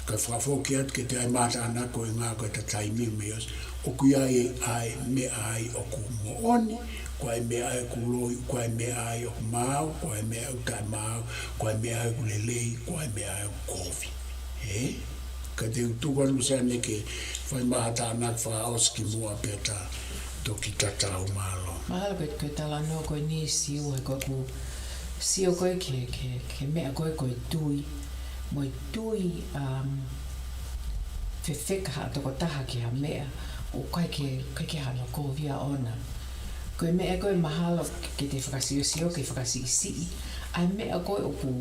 ka fakafoki atu ke te ai mātana ko e ngā ko e taimi mei ʻosi. ʻoku ʻi ai ʻa e meʻa ʻoku moʻoni, ko e meʻa ʻoku loi, ko e meʻa ʻoku maau, ko e meʻa ʻoku taʻemaau, ko e meʻa ʻoku lelei, ko e meʻa ʻoku kovi. Ē? Ka te u tuku atu Luseane ke fai mai ha tānaki fakaʻosi kimuʻa pea ta toki tatau. Mālō. Mahalo ko e, ko e talanoa ko eni Siua, he ko ʻeku sio ko ē ki he, ki he, ki he meʻa ko ē ko e tui. Mo e tui, um, fefeka ha tokotaha ki ha meʻa, ʻoku ʻikai ke, ʻikai ke hano kovi ia ʻona. Ko e meʻa ko ē mahalo ke te fakasiosio, ke fakasiʻisiʻi ʻa e meʻa ko ē ʻoku,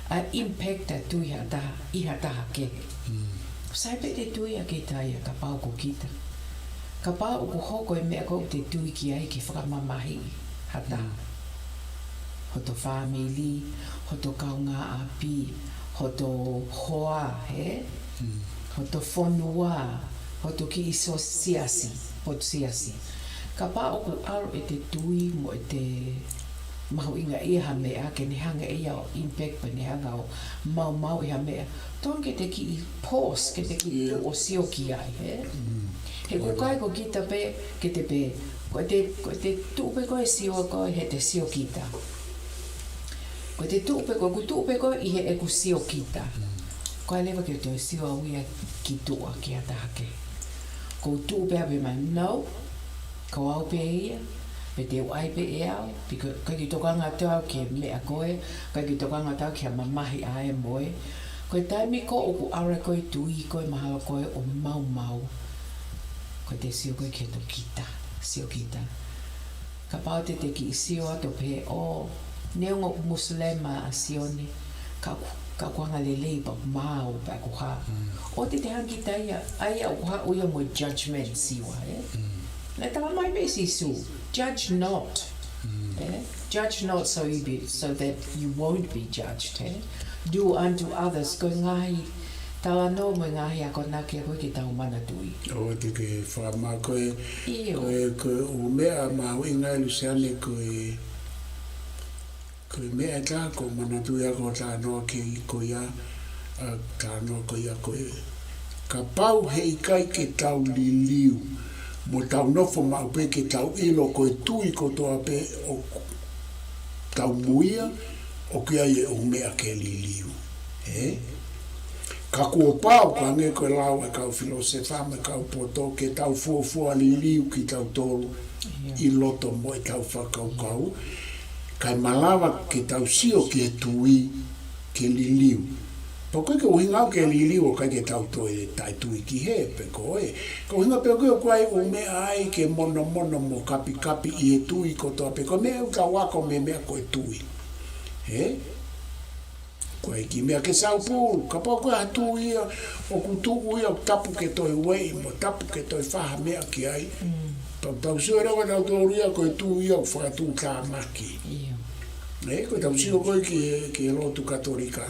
ʻa e impact ʻa e tui ha taha, ʻi ha taha kehe. Mm. Sai pē te tui ʻa kita ia kapau ko kita. Kapau ʻoku hoko e meʻa ko ē ʻoku te tui ki ai ke fakamamahiʻi ha taha. Mm. Hoto fāmili, hoto kaungāʻapi, hoto hoa, ē? Mm. Hoto fonua, hoto kiʻi so-, siasi, potu siasi. Kapau ʻoku ʻalu ʻete tui mo ʻete mahuʻingaʻia ha meʻa, ke ne hanga ʻe ia ʻo impact pe ne hanga ʻo maumauʻi ha meʻa. Totonu ke te kiʻi pause, ke te kiʻi, ʻio, tuʻu ʻo sio ki ai, ē? Mm. He ʻoku ʻikai ko kita pē, ke te pē, ko ʻete, ko ʻete tuʻu pē ko ē sio ko ē he te sio kita. Ko ʻete tuʻu pē ko ē, ʻoku tuʻu pē ko ē ʻi heʻeku sio kita. Mm. ʻIkai leva ke u toe sio au ia ki tuʻa ki ha taha kehe. ʻOku ou tuʻu pē ʻo pehē mai, no, ko au pē ia, pea te u ʻai pē ʻe au, pea ʻikai ke u tokanga atu au ki he meʻa ko ē, ʻikai ke u tokanga atu au ki he mamahi ʻa ē mo ē. Ko e taimi ko ē ʻoku ʻalu ai ko ē tui ko ē mahalo ko ē ʻo maumau, ko ʻete sio ko ē ki heʻete kita, sio kita. Kapau te te kiʻi sio atu pē, ʻo, neongo ʻoku Musilema ʻa Sione, ka ʻoku, ka ʻoku angalelei pea ʻoku maau pea ʻoku hā. Mm. ʻOua te te hanga kita ia, ʻa ia ʻoku haʻu ia mo e judgment, Siua, ē? Mm. Naʻe talamai pē ʻe Sīsū, judge not. Mm. Ē? Judge not so you be, so that you won't be judged, ē? Do unto others, ko e ngaahi talanoa mo e ngaahi akonaki ko ē ke tau manatuʻi. ʻOua te ke fakamā ko ē, ʻio, ko e, ko e ʻū meʻa mahuʻinga ʻe Luseane ko e, ko e meʻa ʻe taha ʻoku ou manatuʻi ʻa e talanoa ko ia, ʻa e talanoa ko ia ko e, kapau heʻikai ke tau liliu, mo tau nofo maʻu pē ke tau ʻilo ko e tui kotoa pē ʻoku tau muia, ʻoku ʻi ai e ʻū meʻa ke liliu. Ē? Ka kuo pau, ka hangē ko e lau ʻa e kau filōsefa mo e kau poto, ke tau fuofua liliu kitautolu, ʻio, ʻi loto mo ʻetau fakakaukau, kae malava ke tau sio ki he tui ke liliu. Pea ʻoku ʻikai ke ʻuhinga ia ke liliu ʻoku ʻikai ke tau toe taʻetui ki hē pe ko ē. Ko e ʻuhinga pē ʻoku ʻi ai ʻū meʻa ai ke monomono mo kapikapi ʻi he tui kotoa pē. Ko e meʻa ʻoku tau ako mei he meʻa ko e tui. Ē? Ko e kiʻi meʻa ke saupulu, kapau ko e hā e tui ia, ʻoku tuʻu ia, ʻoku tapu ke toe ueʻi, mo tapu ke toe fai ha meʻa ki ai. Mm. Tau, tau sio leva kitautolu ia, ko e tui ia ʻoku fakatuʻutāmaki. ʻIo. Ē, ko e tau sio ko ē ki he, ki he lotu Katolika.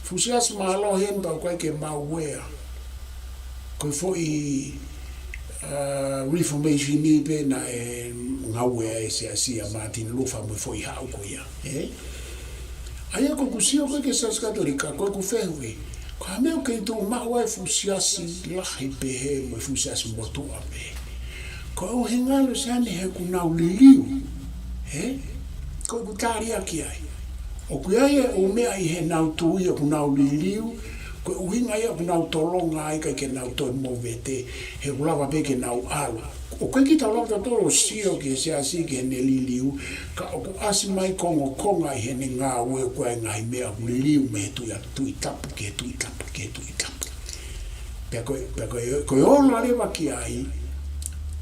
Fuʻu siasi mālohi eni pea ʻoku ʻikai ke maʻu ia. Ko e foʻi, ā, Reformation ni pē naʻe ngāueʻaki ʻe he siasi ʻa Martin Luther mo e foʻi haʻu ko ia, ē? ʻA ia ko ʻeku sio ko ē ki he Siasi Katolika, ko ʻeku fehuʻi, ko e hā e meʻa ʻoku kei tuʻu maʻu ai e fuʻu siasi lahi pehē mo e fuʻu siasi motuʻa pehē? Ko e ʻuhinga Luseane he ʻoku nau liliu, ē? Ko ʻeku tali ʻaki ai. ʻOku ʻi ai e ʻū meʻa ʻi heʻenau tui ʻoku nau liliu, ko e ʻuhinga ia ʻoku nau tolonga ai ʻikai ke nau toe movete, he ʻoku lava pē ke nau ʻalu. ʻOku ʻikai ke tau lava tautolu ʻo sio ki he siasi ki heʻene liliu, ka ʻoku ʻasi mai kongokonga ʻi heʻene ngāue ʻoku ʻi ai e ngaahi meʻa ʻoku liliu mei he tui, tui tapu ki he tui tapu ki he tui tapu. Pea ko e, pea ko e, ko e ola leva ki ai,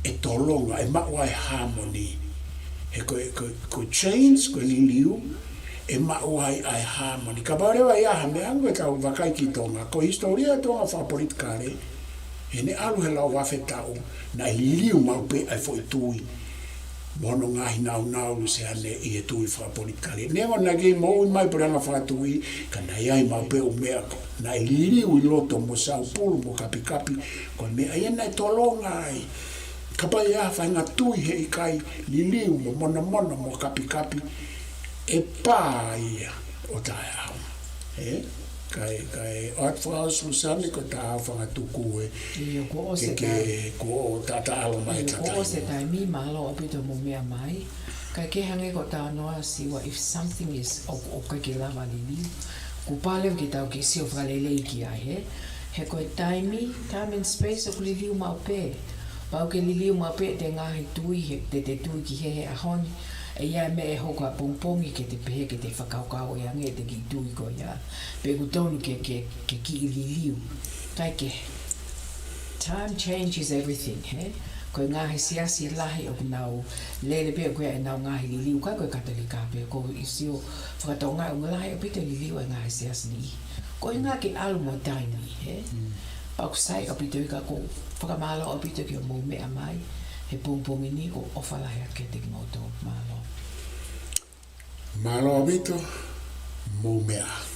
ʻe tolonga, ʻe maʻu ai e harmony. He ko e, ko e, ko e change, ko e liliu, ʻe maʻu ai ʻa e harmony. Kapau leva ʻe ʻi ai ha meʻa, ʻoku tau vakai ki Tonga, ko e hisitōlia ʻa Tonga fakapolitikale, heʻene ʻalu he laui afe taʻu, naʻe liliu maʻu pē ʻa e foʻi tui. Mo hono ngaahi nāunau Luseane ʻi he tui fakapolitikale. Neongo naʻe kei moʻui mai e puleʻanga fakatui, ka naʻe ʻi ai maʻu pē ʻū meʻa ko ē naʻe liliu ʻi loto mo saupulu mo kapikapi, ko e meʻa ia naʻe tolonga ai. Kapau ʻe ʻi ai ha faʻahinga tui heʻikai liliu mo monomono mo kapikapi, ʻe pā ia ʻo taʻeʻaonga. Ē? Kae, kae, ʻoatu fakaʻosi Luseane ko e taʻau fakatuku ē. ʻIo, kuo ʻosi e taimi. Ke, ke, kuo taʻataʻalo mai e taimi. ʻIo, kuo ʻosi e taimi, mālō ʻaupito hoʻomou meʻa mai. Kae kehe ange ko e talanoa Siua, if something is, ʻoku, ʻoku ʻikai ke lava liliu, kuo pau leva ke tau kiʻi sio fakalelei ki ai, ē. He ko e taimi, time and space ʻoku liliu maʻu pē. Pau ke liliu maʻu pē ʻete ngaahi tui, he te te tui ki he he ʻaho ni. ʻE ʻi ai e meʻa ʻe hoko ʻapongipongi ke te pehē ke te fakakaukau ange ʻete kiʻi tui ko ia. Pe ʻoku tonu ke, ke, ke kiʻi liliu. Kae kehe, time changes everything, ē? Ko e ngaahi siasi lahi ʻoku nau lele pē ʻoku ʻi ai ʻenau ngaahi liliu, ʻikai ko e Katolika pē, ʻoku ou sio fakatokangaʻi ʻoku lahi ʻaupito e liliu ʻa e ngaahi siasi ni. Ko e ʻuhinga ke ʻalu mo e taimi, ē? Mm. Pea ʻoku sai ʻaupito ia, ka ʻoku ou fakamālō ʻaupito ki hoʻomou meʻa mai he pongipongi ni, ʻoku ou ʻofa lahi atu kiate kimoutolu. Mālō. Mālō ʻaupito, mou meʻa.